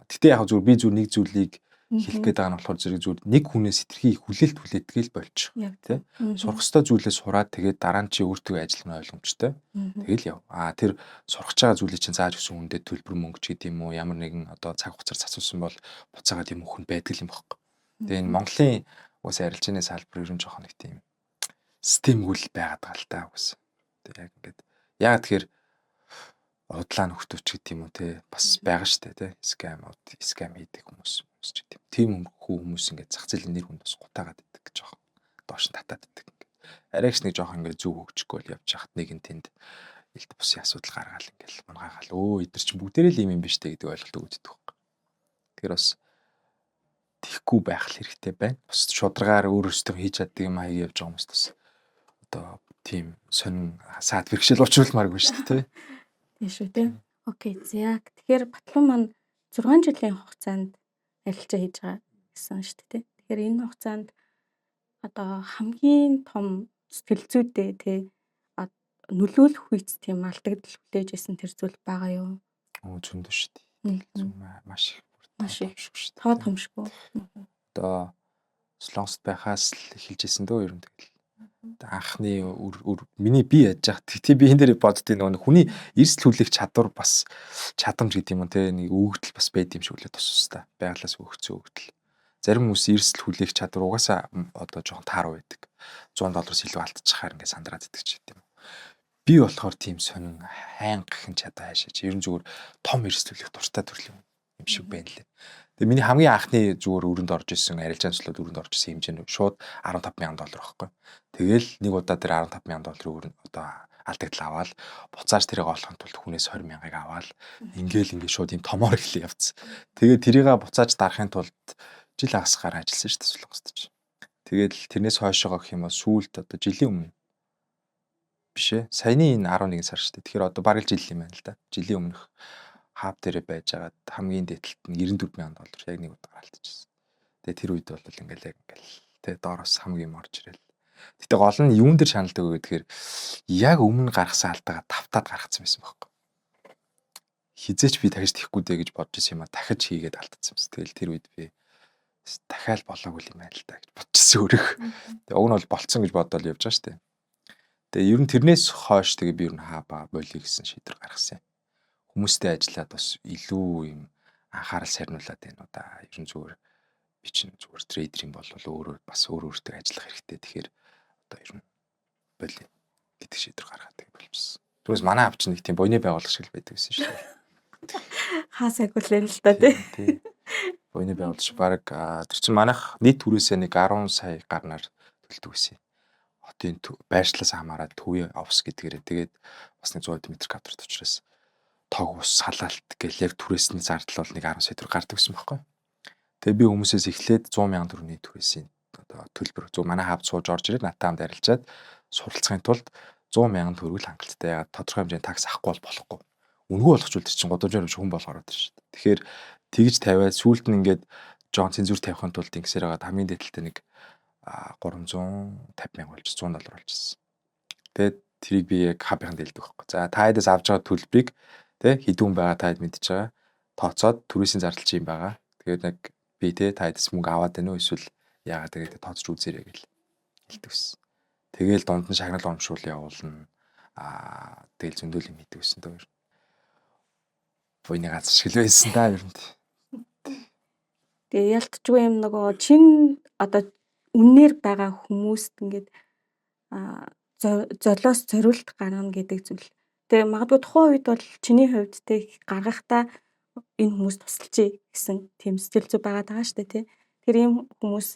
Гэтэ яг зүгээр би зүгээр нэг зүйлийг хэлэх гээд байгаа нь болохоор зэрэг зүгээр нэг хүнээс хэтэрхий их хүлээлт хүлээдэг л болчих. Тий. Сурах ёстой зүйлээ сураад тэгээд дараа нь чи өөртөө ажиллах нь ойлгомжтой. Тэгэл яв. А тэр сурах байгаа зүйлийг чинь зааж өгсөн хүндээ төлбөр мөнгө ч гэдэм юм уу ямар нэгэн одоо цаг хугацаар цацуулсан бол буцаагаад юм өгөх нь байдаг юм баггүй. Тэгээ энэ Монголын уус арилжааны салбар ер нь жоохон нэг тийм системгүй л байгаад байгаа л та уус. Тэгээ яг ингээд яагаад тэгэхээр удлаа нөхдөв ч гэдэг юм уу те бас байгаа штэ те scam scam хийдэг хүмүүс ч гэдэг юм. Тийм хүмүүс ингээд зах зээлийн нэр хүнд бас гутаагаад идэг гэж жоохон доош нь татаад идэг ингээд. Арайч нэг жоохон ингээд зөв хөгжихгүй бол явж хахад нэг нь тэнд илт бусын асуудал гаргаал ингээл мунгаагаал өө эдгэр чинь бүгдээрээ л юм юм биш үү гэдэг ойлголт өгдөг байхгүй. Тэгэхээр бас тийхгүй байх л хэрэгтэй байна. Бас шударгаар өөр өөрсдөө хийж чаддаг юм хаяг явж байгаа хүмүүст бас одоо тийм сонин саад бэрхшээл учруулмааргүй шүү дээ тий. Тийм шүү тий. Окей. За тэгэхээр Батлуу маань 6 жилийн хугацаанд арилжаа хийж байгаа гэсэн шүү дээ тий. Тэгэхээр энэ хугацаанд одоо хамгийн том сэтгэл зүйдээ тий нөлөөлөх үйц тийм алдагдал хүлээж исэн тэр зүйл байгаа юу? Оо зөндөө шүү дээ. Маш их маш их шүү дээ. Тоо томшгүй. Одоо Солонгост байхаас л эхэлж исэн дөө ер нь тэгэл. Анхны үр миний би яаж яах тий би энэ дээр боддیں۔ Нөгөө хүний эрсдэл хүлээх чадвар бас чадамж гэдэг юм уу те нэг өгөгдөл бас байд юм шиг үлээ тус та. Байгалаас өгөгдсөн өгөгдөл. Зарим хүмүүс эрсдэл хүлээх чадвар угаасаа одоо жоохон тааруу байдаг. 100 доллароос илүү алдчихаар ингээд сандраад идэх ч гэдэг юм. Би болохоор тийм сонин хайнга гэх чадаа хайшаач. Ер нь зүгээр том эрсдэл хүлээх дуртай төрлийн юм шиг байна лээ. Тэгээ миний хамгийн анхны зүгээр өрөнд орж исэн арилжааны төслүүд өрөнд орж исэн хэмжээ нь шууд 15,000 доллар байхгүй. Тэгэл нэг удаа тэр 15,000 долларын өрөнд одоо алдагдал аваад буцааж тэрийг олохын тулд хүнээс 20,000-ыг аваад ингээл ингээ шууд юм томоор эхлэе явцсан. Тэгээ тэрийг буцааж дарахын тулд жил хагас гарan ажилласан шүү дээ Солонгост ч. Тэгэл тэрнээс хойшоогоо гэх юм бол сүүлд одоо жилийн өмнө биш ээ. Саяны энэ 11 сар шүү дээ. Тэгэхээр одоо бараг жил юм байна л да. Жилийн өмнөх хаб дээрээ байж байгаад хамгийн дээдлэлт нь 94,000 доллар яг нэг удаа алдчихсан. Тэгээ тэр үед бол ингээл яг ингээл тэ доороос хамгийн юм орж ирэл. Гэтэ гол нь юун дээр шаналдаг вэ гэхээр яг өмнө гаргасан алдаагаа тавтаад гаргацсан байсан байхгүй. Хизээч би дахиж тэхгүй дээ гэж бодож исэн юм а дахиж хийгээд алдсан юмс. Тэгэл тэр үед би дахиад болоогүй юм байна л да гэж бодчихсон өөрөөх. Тэгээ уг нь бол болцсон гэж бодоод явж байгаа шүү дээ. Тэгээ ер нь тэрнээс хойш тэгээ би ер нь хаабаа болиё гэсэн шийдвэр гаргасан юм. Хүмүүстэй ажиллаад бас илүү юм анхаарал сарниулаад байна уу да. Ер нь зүгээр би чинь зүгээр трейдер юм бол өөрөө бас өөр өөртөө ажиллах хэрэгтэй. Тэгэхээр одоо ер нь болиё гэдэг шийдвэр гаргаад тэг болчихсон. Түүнээс манай ав чинь нэг тийм буйны байгууллага шиг л байдаг гэсэн шүү дээ. Хаа сайгүй л юм л та тий. Буйны байгууллага шиг баг тэр чинь манайх нийт түрээсээ нэг 10 сая гарнаар төлдөг гэсэн. Хотын байршлаас хамаарат төвийн офис гэдгээрээ тэгээд бас нэг 100 м квадрат учраас тог ус салаалт гэл яг түрээсний зардал бол нэг 10 сая төгрөг гардаг гэсэн байхгүй. Тэгээ би хүмүүсээс эхлээд 100 сая төгрөгийн түрээсийн одоо төлбөр зөв манай хавд сууж орж ирээд надтай хамт арилжаад суралцахын тулд 100 сая төгрөг л хангалттай. Ягаад тодорхой хэмжээний такс авахгүй бол болохгүй. Үнэгүй болгочвол тэр чинь гудамжаар хүн болго ороод ирж шүү дээ. Тэгэхээр тэгж тавиад сүүлд нь ингээд жоон цензуур тавихын тулд ингэсээр байгаа хамгийн дээдэлтэй нэг 350 мянга болж 100 доллар болчихсон. Тэгээд тэрийг би яг хабынханд хэлдэг байхгүй. За та хэдээс авч байгаа төлбөрийг тэ хэдэн хүн байгаа та хэд мэдж байгаа. Тооцоод түрээсийн зардал чи юм байгаа. Тэгээд нэг би тэ та хэдээс мөнгө аваад байна уу эсвэл яагаад тэгээд тооцож үзээрэй гэл хэлдэг байсан. Тэгээл дунд нь шагнал урамшуул явуулна. Тэгэл зөндөл юм хийдэг байсан дөө. Буйны газар шиг л байсан да ер нь. Тэгээ ялтчгүй юм нөгөө чин одоо үннээр байгаа хүмүүст ингээд золиос зориулт гаргана гэдэг зүйл. Тэгээ магадгүй тухайн үед бол чиний хувьд те гаргахдаа энэ хүмүүс тусалчий гэсэн тийм сэтгэл зүй байгаад байгаа шүү дээ тий. Тэр ийм хүмүүс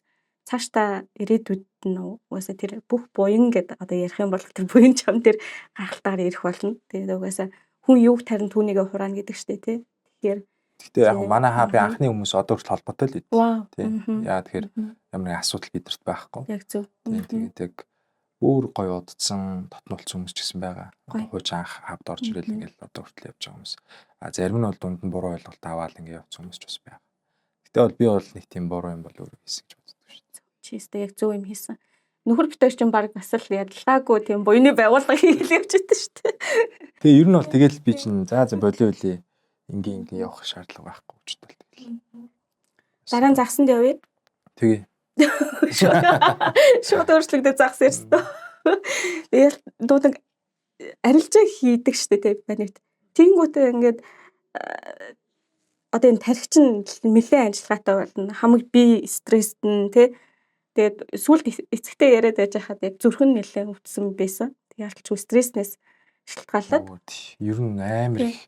цаашдаа ирээдүйд нь угаасаа тэр бүх буян гэдэг одоо ярих юм бол тэр буян чам дээр гаргалтаар ирэх болно. Тэгээд угаасаа хүн юуг тарин түүнийгээ хураана гэдэг шүү дээ тий. Тэгэхээр Гэхдээ яг манай хабын анхны хүмүүс одоо хүртэл холбоотой л байд. Тий. Яа тэгэхээр ямар нэгэн асуудал бидэрт байхгүй. Яг зөв. Тэгээд яг өөр гоё удцсан, дотнолцсон хүмүүс ч гэсэн байгаа. Хууч анх хавд орж ирэл ингээл одоо хүртэл явж байгаа хүмүүс. А зарим нь бол дунд нь буруу ойлголт аваад ингээ явцсан хүмүүс ч бас байгаа. Гэтэ бол би бол нэг тийм буруу юм бол өөрөө хийсэн гэж боддог шүү дээ. Чи өстэй яг зөв юм хийсэн. Нөхөр бит хоёр чинь баг бас л ядлаагүй тийм буйны байгууллага хийгээл явж идэв шүү дээ. Тэгээ ер нь бол тэгэл би чинь за за болио болио ингээ ингээ явах шаардлага байхгүй ч бол тэгэл. Дараа нь загсанд явъя. Тэгээ. Шууд өөрчлөгдөж загас ирсэн. Тэгэл дуудан арилжаа хийдэг штэ тий банивт. Тэнгүүтээ ингээд одоо энэ тархи чинь нэлээд ажиллагаатай болно. Хамаг би стресстэн тий. Тэгээд сүүлд эцэгтэй яриад байж хахад яг зүрх нь нэлээд өвдсөн байсан. Тэгээд ялчгүй стресснээс шалтгаалаад. Ер нь амар их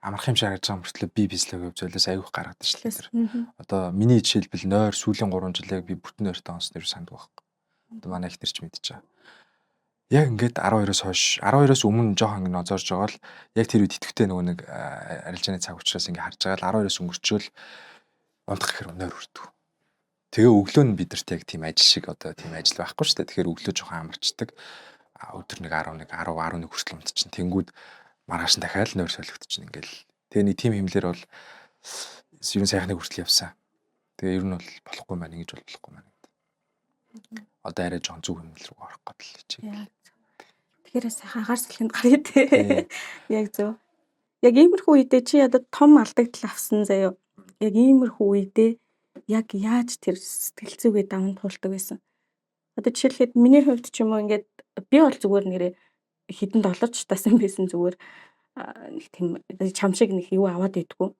амарх юм шиг харагдаж байгаа мөртлөө би физиологи золиос аягүй гаргадаг шүү дээ. Одоо миний жишээлбэл нойр сүүлийн 3 жилээ би бүтэн нойртой онсон нэр санддаг байхгүй. Одоо манай их тэр ч мэдчихэж байгаа. Яг ингээд 12-оос хойш 12-оос өмнө жоохон ингэ нозоорж байгаа л яг тэр үед идэвхтэй нөгөө нэг арилжааны цаг учраас ингэ харж байгаа л 12-оос өнгөрчөөл унтах гэхээр нойр хүрдэг. Тэгээ өглөө нь бидэрт яг тийм ажил шиг одоо тийм ажил байхгүй шүү дээ. Тэгэхээр өглөө жоохон амарчдаг. Өдөр нэг 11, 10, 11 хүртэл унтчихин. Тэнгүүд маргааш нь дахиад нойр солигдчихно ингээл. Тэгээ нэг тийм хэмлэр бол ер нь сайхныг хүртэл явсан. Тэгээ ер нь бол болохгүй маань ингэж бол болохгүй маань гэдэг. Одоо арай жоон зүг хэмнэл рүү орох гээд л хичээх. Тэгэхээр сайхан агаар салхинд гаръя те. Яг зөв. Яг иймэрхүү үедээ чи одоо том алдагдал авсан заяо. Яг иймэрхүү үедээ Яг яаж тэр сэтгэл зүгээ даван туулдаг байсан? Одоо жишээлхэд миний хувьд ч юм уу, ингээд би бол зүгээр нэрээ хэдэн доллар ч тасан байсан, зүгээр нэг тийм чам шиг нэг юу аваад идэггүй.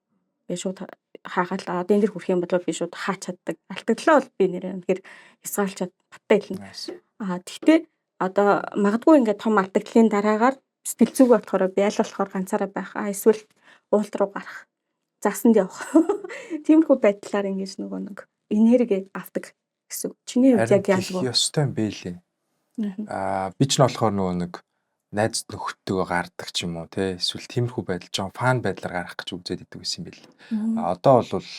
Би шууд хаагаал, одоо энэ дэр хүрэх юм бол би шууд хаач чаддаг. Алтагдлаа бол би нэрээ үнэхээр хязгаарлаж баттай хэлнэ. Тэгтээ одоо магадгүй ингээд том алдагдлын дараагаар сэтгэл зүг болохоор би аль болохоор ганцаараа байх. Эсвэл уулт руу гарах, засанд явах. Тиймэрхүү байдлаар ингэж нөгөө нэг энерги авдаг гэсэн. Чиний хувьд яг яадаг вэ? Ёстой юм бэлээ. Би ч нь болохоор нөгөө нэг найз нөхдөдөө гардаг ч юм уу те, эсвэл тиймэрхүү байдал, жоон fun байдлаар гарах гэж үзээд идэг байсан юм бэл. Одоо бол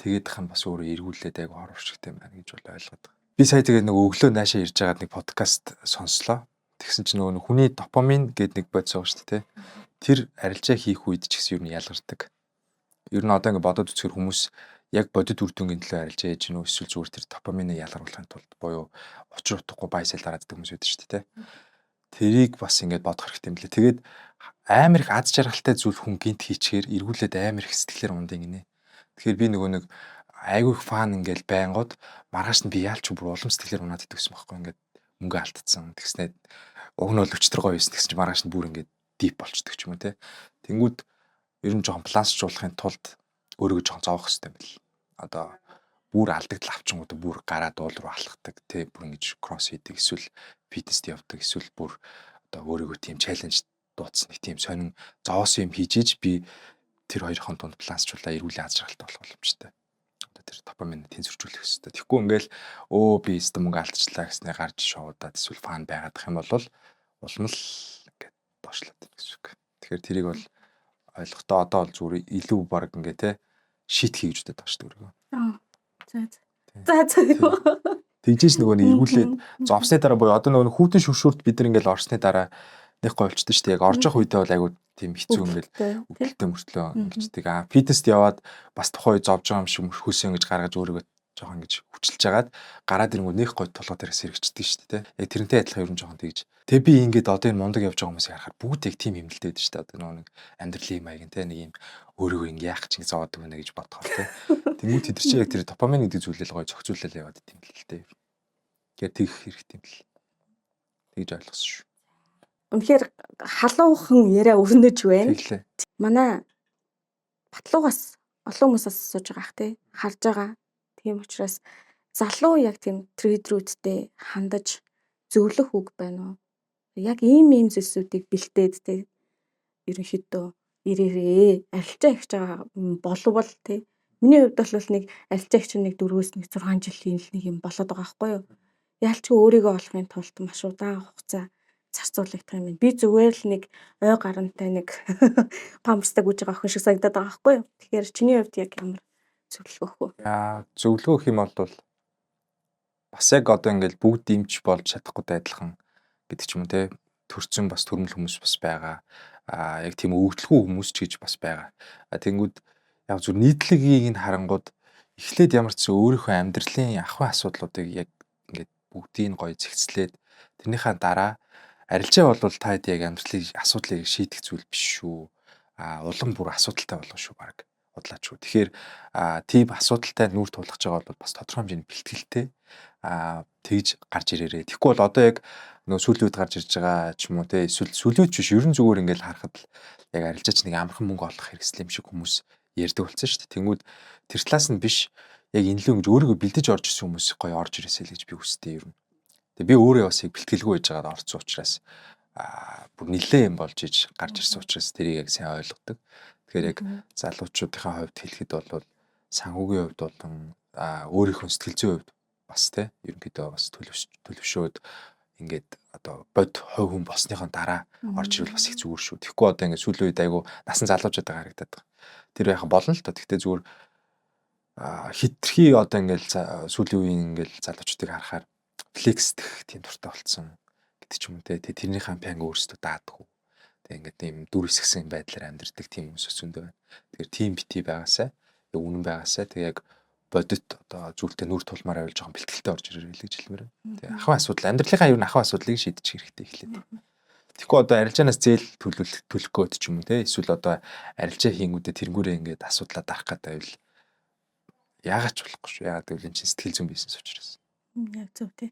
тэгээд их юм бас өөрөө эргүүлээд айгу хор уршигтай юм байна гэж бол ойлгоод байгаа. Би сая тэгээд нэг өглөө наашаа ирж байгаад нэг подкаст сонслоо. Тэгсэн чинь нөгөө хүний допамин гэдэг нэг бодис байгаа шүү дээ, те. Тэр арилжаа хийх үед ч гэсэн ер нь ялгардаг. Ер нь одоо ингэ бодоод үзэхээр хүмүүс яг бодит үр дүнгийн төлөө арилжаа хийж гинүү, эсвэл зүгээр тэр допаминыг ялгаруулахын тулд буюу учир утгагүй buy sell дараад хүмүүс байдаг шүү дээ, те. Тэрийг бас ингээд бодох хэрэгтэй юм лээ. Тэгээд амар их аз жаргалтай зүйл хүн гинт хийчихээр эргүүлээд амар их сэтгэлээр ундын гинэ. Тэгэхээр би нөгөө нэг айгүй их fun ингээл байнгут маргааш нь би яалч бүр улам сэтгэлээр унаад идэх гэсэн байхгүй, ингээд мөнгө алдцсан. Тэгснээр уг нь бол өчтөр гоё байсан, тэгсэн чинь маргааш нь бүр ингээд deep болчдөг ч юм уу, те. Тэнгүүд ер нь жоохон балансжуулахын тулд өөрийгөө жоохон зовох хэрэгтэй юм бэл. Одоо бүр алдагдал авчингууд бүр гараад уул руу алхдаг, те, бүр ингэж cross хийдэг, эсвэл фитнест явдаг, эсвэл бүр одоо өөрийгөө тийм challenge дуудсан нэг тийм сонин зоосон юм хийж иж би тэр хоёрын дунд балансжуулаа, эргүүлэн аз жаргалтай болох боломжтой. Одоо тэр допамин тэнцвэржүүлэх хэрэгтэй. Тэгэхгүй ингээл өө би өстө мөнгө алдчихлаа гэснээр гарч шоудаад эсвэл fun байгаадах юм бол улам л ингээд доошлоод байна гэсэн үг. Тэгэхээр тэрийг бол ойлгохдоо одоо бол зүгээр илүү баг ингээ те шит хий гэж бодод байгаа шүү дээ өөрийгөө. За за. За за. Тэгжээс нөгөө нэг эргүүлээд зовсны дараа буюу одоо нөгөө хүүтэн шүршүрт бид нар ингээл орсны дараа нэг гоё болчихдээ шүү дээ. Яг орж явах үедээ бол айгуу тийм хэцүү, ингээл өвдөлттэй мөртлөө ингэждэг. Фитнест яваад бас тухайн үе зовж байгаа юм шиг хөлсөө ингэж гаргаж өөрийгөө жоохон ингэж хүчилж хагаад гараад ирэнгүүт нэх гоё толгой дээрээс сэргэждэг шүү дээ. Яг тэрнтэй адилхан ер нь жоохон тэгж. Тэгээ би ингээд одоо энэ мундаг явж байгаа хүмүүсийг харахаар бүгд яг тийм хэмнэлтэй байдаг шүү дээ. Одоо нөгөө нэг амьдралын маяг те, нэг юм өөрийгөө ингэ яах чинь зовоод өгнө гэж бодохоор те. Тэнгүүд тэд нар чинь яг тэр допамин гэдэг зүйлээ л гоё зохицуулаад яваад идэм л дээ. Тэгэхээр тэгэх хэрэгтэй юм л. Тэгж ойлгосон шүү. Үнэхээр халуухан яриа өрнөж байна. Тэглээ. Манай Батлуугаас олон хүмүүс бас асууж байгаа ах те, харж байгаа. Тийм учраас залуу яг тийм trader үүдтэй хандаж зөвлөх үг байна уу? Яг ийм ийм зүйлсүүдийг бэлтээд те, ерөнхийдөө ирээрээ, арилжаа хийж байгаа болвол те. Миний хувьд бол нэг арилжаа хийж нэг 4-өөс нэг 6 жилийн л нэг юм болоод байгаа байхгүй юу? Яалчгүй өөрийгөө олохын тулд маш удаан хугацаа зарцуулагдах юм байна. Би зүгээр л нэг ой гарантай нэг памперстай гүйж байгаа охин шиг санагдаад байгаа байхгүй юу? Тэгэхээр чиний хувьд яг ямар зөвлөгөө өгөх вэ? Яа, зөвлөгөө гэх юм бол бас яг одоо ингээл бүгд дэмж болж чадахгүйтэй адилхан гэдэг ч юм уу те. Төрцөн бас төрмөл хүмүүс бас байгаа. Яг тийм өвгөлгүй хүмүүс ч гэж бас байгаа. Тэнгүүд яг зүр нийтлэгийг нь харангууд эхлээд ямар ч өөрийнхөө амьдралын ахуй асуудлуудыг яг ингээд бүгдийг гоё зэгцлээд тэрнийхээ дараа арилжаа бол та хэд яг амьдралын асуудлыг шийдэх зүйл биш шүү. Улам бүр асуудалтай болгоно шүү баг. Худлаач шүү. Тэгэхээр тийм асуудалтай нүүр тулгаж байгаа бол бас тодорхой хэмжээний бэлтгэлтэй тэгж гарч ирээрээ. Тэгэхгүй бол одоо яг нөгөө сүүлийн үед гарч ирж байгаа ч юм уу те, эсвэл сүүлийн үед биш, ерөн зүгээр ингээл харахад л яг арилжаач нэг амархан мөнгө олох хэрэгсэл юм шиг хүмүүс ярьдаг болсон шүү дээ. Тэнгүүд тэр талаас нь биш, яг энэ лүү ингэж өөрийгөө бэлдэж орж ирсэн хүмүүс гоё орж ирээсэй л гэж би хүсдэг ер нь. Тэгээ би өөрөө бас яг бэлтгэлгүй байж байгаад орсон учраас бүр нилээ юм болж иж гарч ирсэн учраас тэрийг яг сайн ойлгодог. Тэгэхээр яг залуучуудынхаа хувьд хэлэхэд бол санхүүгийн хувьд болон өөрийнхөө сэтгэл зүйн хувьд бас те, ерөнхийдөө бас төлөвшөөд ингээд одоо бод хувь хүн болсныхон дараа орж ирвэл бас их зүгээр шүү. Тэгэхгүй одоо ингээд сүүлийн үед айгу насан залуучууд байгаа харагдаад байгаа. Тэр яхан болно л доо. Гэхдээ зүгээр хитрхи одоо ингээд сүүлийн үеийн ингээд залуучуудыг харахаар флексдэх тийм дуртай болцсон гэдэг ч юм уу те. Тэрнийхээ панг өөрсдөө даадгүй. Тэг ингээд тийм дүр хэсгсэн байдлаар амьдардаг тийм хүмүүс өсөндөө байна. Тэгэхээр тийм бити байгаасай, яг үнэн байгаасай. Тэг яг бодит одоо зүйлтэй нүр тулмаар байвал жоохон бэлтгэлтэй орж ирээрэй л гэж хэлмээр байна. Тэг ахуй асуудал, амьдралынхаа ер нь ахуй асуудлыг шийдчих хэрэгтэй эхлээд. Тэгэхгүй одоо арилжаанаас зээл төлөх гээд ч юм уу те, эсвэл одоо арилжаа хийнгүүтээ тэрнгүүрээ ингээд асуудлаа дарах гээд байвал Яагаад ч болохгүй шүү. Яагаад гэвэл энэ чинь сэтгэл зүйн бизнес учраас. Яг зөв тий.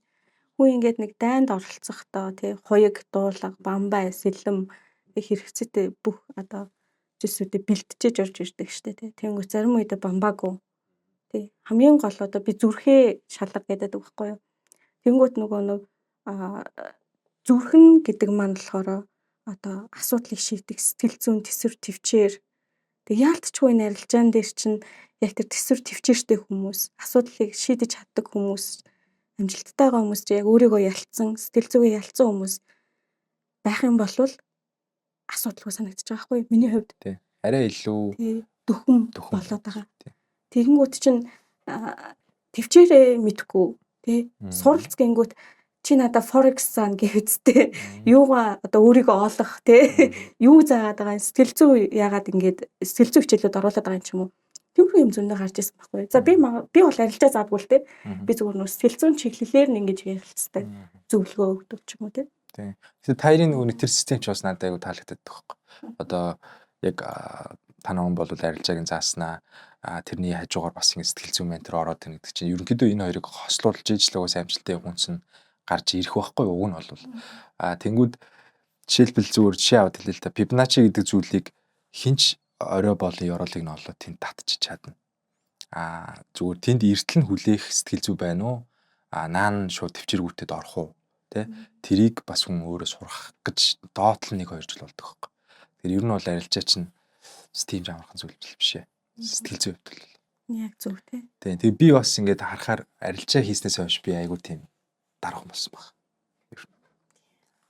Хүн ингээд нэг дайнд оролцохдоо тий хуяг, дуулга, бамбай, сэлэм хэрэгцээтэй бүх одоо зүйлсүүдээ бэлтжиж орж ирдэг штэ тий. Тэнгүүт зарим үедээ бамбаагүй тий. Хамгийн гол одоо би зүрхээ шалга гэдэг байхгүй юу. Тэнгүүт нөгөө нэг зүрхэн гэдэг маань болохоор одоо асуудлыг шийдэх сэтгэл зүйн төсвөр төвчээр тэг яалтчгүй энэ арилжаан дээр чинь яг тэр төсвөр төвчээртэй хүмүүс асуудлыг шийдэж чаддаг хүмүүс амжилттай байгаа хүмүүс чи яг өөрийгөө ялцсан сэтгэл зүгээ ялцсан хүмүүс байх юм бол асуудалгүй санагдаж байгаа байхгүй миний хувьд. Тий. Арай илүү дөхөм болоод байгаа. Тэгэнгүүт чинь төвчээрээ мэдхгүй тий суралц гингүүт чи надаа форекс заана гэвцтэй юугаа одоо өөрийгөө олох тий юу заагаад байгаа сэтгэл зүй яагаад ингэж сэтгэл зүй хичээлүүд оруулаад байгаа юм ч юм уу. Тиймэрхүү юм зөндөө гарч ирсэн байхгүй. За би бол арилжаа заадгүй л тий. Би зүгээр нөө сэтгэл зүйн чиглэлээр нь ингэж ярилцдаг зөвлөгөө өгдөг ч юм уу тий. Тий. Тэгэхээр Тайрын нөгөө нэг тэр систем ч бас надад айгу таалагддаг байхгүй. Одоо яг та нар бол арилжааг нь зааснаа тэрний хажуугаар бас ингэ сэтгэл зүйн ментор ороод ирнэ гэдэг чинь ерөнхийдөө энэ хоёрыг хослуулж ижил угаас амжилттай хүн нь гарч ирэх байхгүй уг нь бол тэнгууд жишээлбэл зүгээр жишээ аваад хэлээ л та Fibonacci гэдэг зүйлийг хинч орой болон ёроолыг нь олоод тэнд татчих чадна. Зүгээр тэнд эртэл нь хүлээх сэтгэл зүй байна уу? Наан шууд төвчээргүүтэд орох уу? Тэ? Тэрийг бас хүн өөрөө сурах гэж доотлол 1 2 жил болдог байхгүй. Тэгэхээр ер нь бол арилжаа чинь тийм ч амархан зүйл биш ээ. Сэтгэл зүй хувьд бол. Яг зөв тий. Тийм. Тэгээ би бас ингээд харахаар арилжаа хийснээс хойш би айгүй тийм дараахан болсон баг.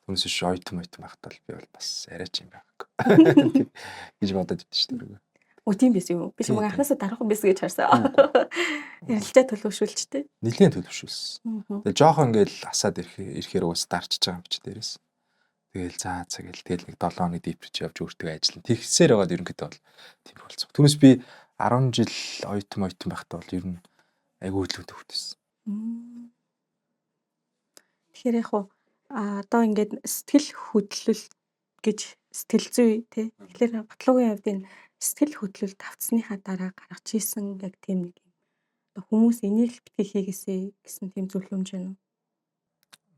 Түүнээс биш ойтон байхад бол би бол бас арай ч юм байгаагүй. Гэж бодоод идэв шүү дээ. Өө тийм байсан юм уу? Би чамайг анхнаасаа дараахан байсан гэж харсан. Ярилцаа төлөвшүүлж тээ. Нилээн төлөвшүүлсэн. Тэгээ жоохон ингээл асаад ирэхээр уус дарчиж байгаа юм чи дээрээс. Тэгээл заа цаг гэл тэгэл нэг 7 хоног дипэрч явж өөртөө ажиллана. Тэгсээр байгаад ерөнхийдөө бол тийм болсон. Түүнээс би 10 жил ойтон байхдаа бол ер нь айгүй хөдөлгөөнтэй хөвтөсөн. Тэгэхээр яг хуу одоо ингээд сэтгэл хөдлөл гэж сэтгэл зүй тий. Тэгэхээр Батлуугийн хувьд энэ сэтгэл хөдлөл тавцсныхаа дараа гаргаж исэн яг тийм нэг юм. Одоо хүмүүс энийг л битгий хийгээсэй гэсэн тийм зөвлөмж байна уу?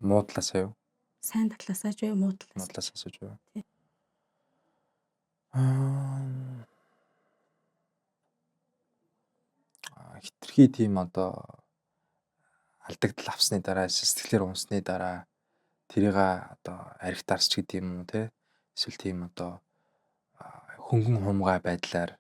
Муу талаасаа юу? Сайн талаасаа ч юу, муу талаас. Муу талаасаа ч юу. Тий. Хитрхи тийм одоо алдагдал авсны дараа сэтгэлээр унсны дараа тэрийг одоо арх дарсч гэдэг юм уу те эсвэл тийм одоо хөнгөн хумгай байдлаар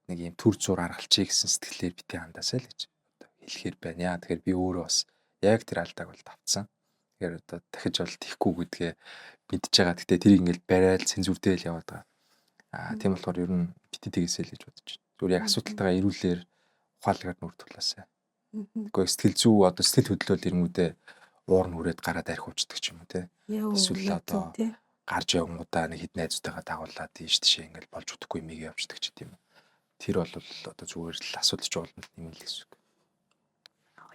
нэг юм төр зур аргалчий гэсэн сэтгэлээр битгий хандаасай л гэж одоо хэлэхээр байна. Яа тэгэхээр би өөрөө бас яг тэр алдааг бол давтсан. Тэгэхээр одоо дахиж бол тийхгүй гэдгээ мэдж байгаа. Гэтэ тэрийг ингээл барайл цензурдэл яваад байгаа. Тийм болохоор ер нь битгий тэгээсэй л гэж бодож байна. Зүгээр яг асуудалтайгаа ирүүлэр ухаалгаар нүр тулаасай. Тэгэхгүй сэтгэл зүй одоо сэтгэл хөдлөл ирэнгүүдээ уур нь хүрээд гараад арх уучдаг ч юм уу те. Эсвэл одоо гарч явангуудаа нэг хэд найзуудтайгаа дагуулад ийш тийшээ ингээл болж өгдөхгүй миг явждаг ч гэдэм юм. Тэр бол одоо зүгээр л асуудал ч болно юм л гэсэн үг.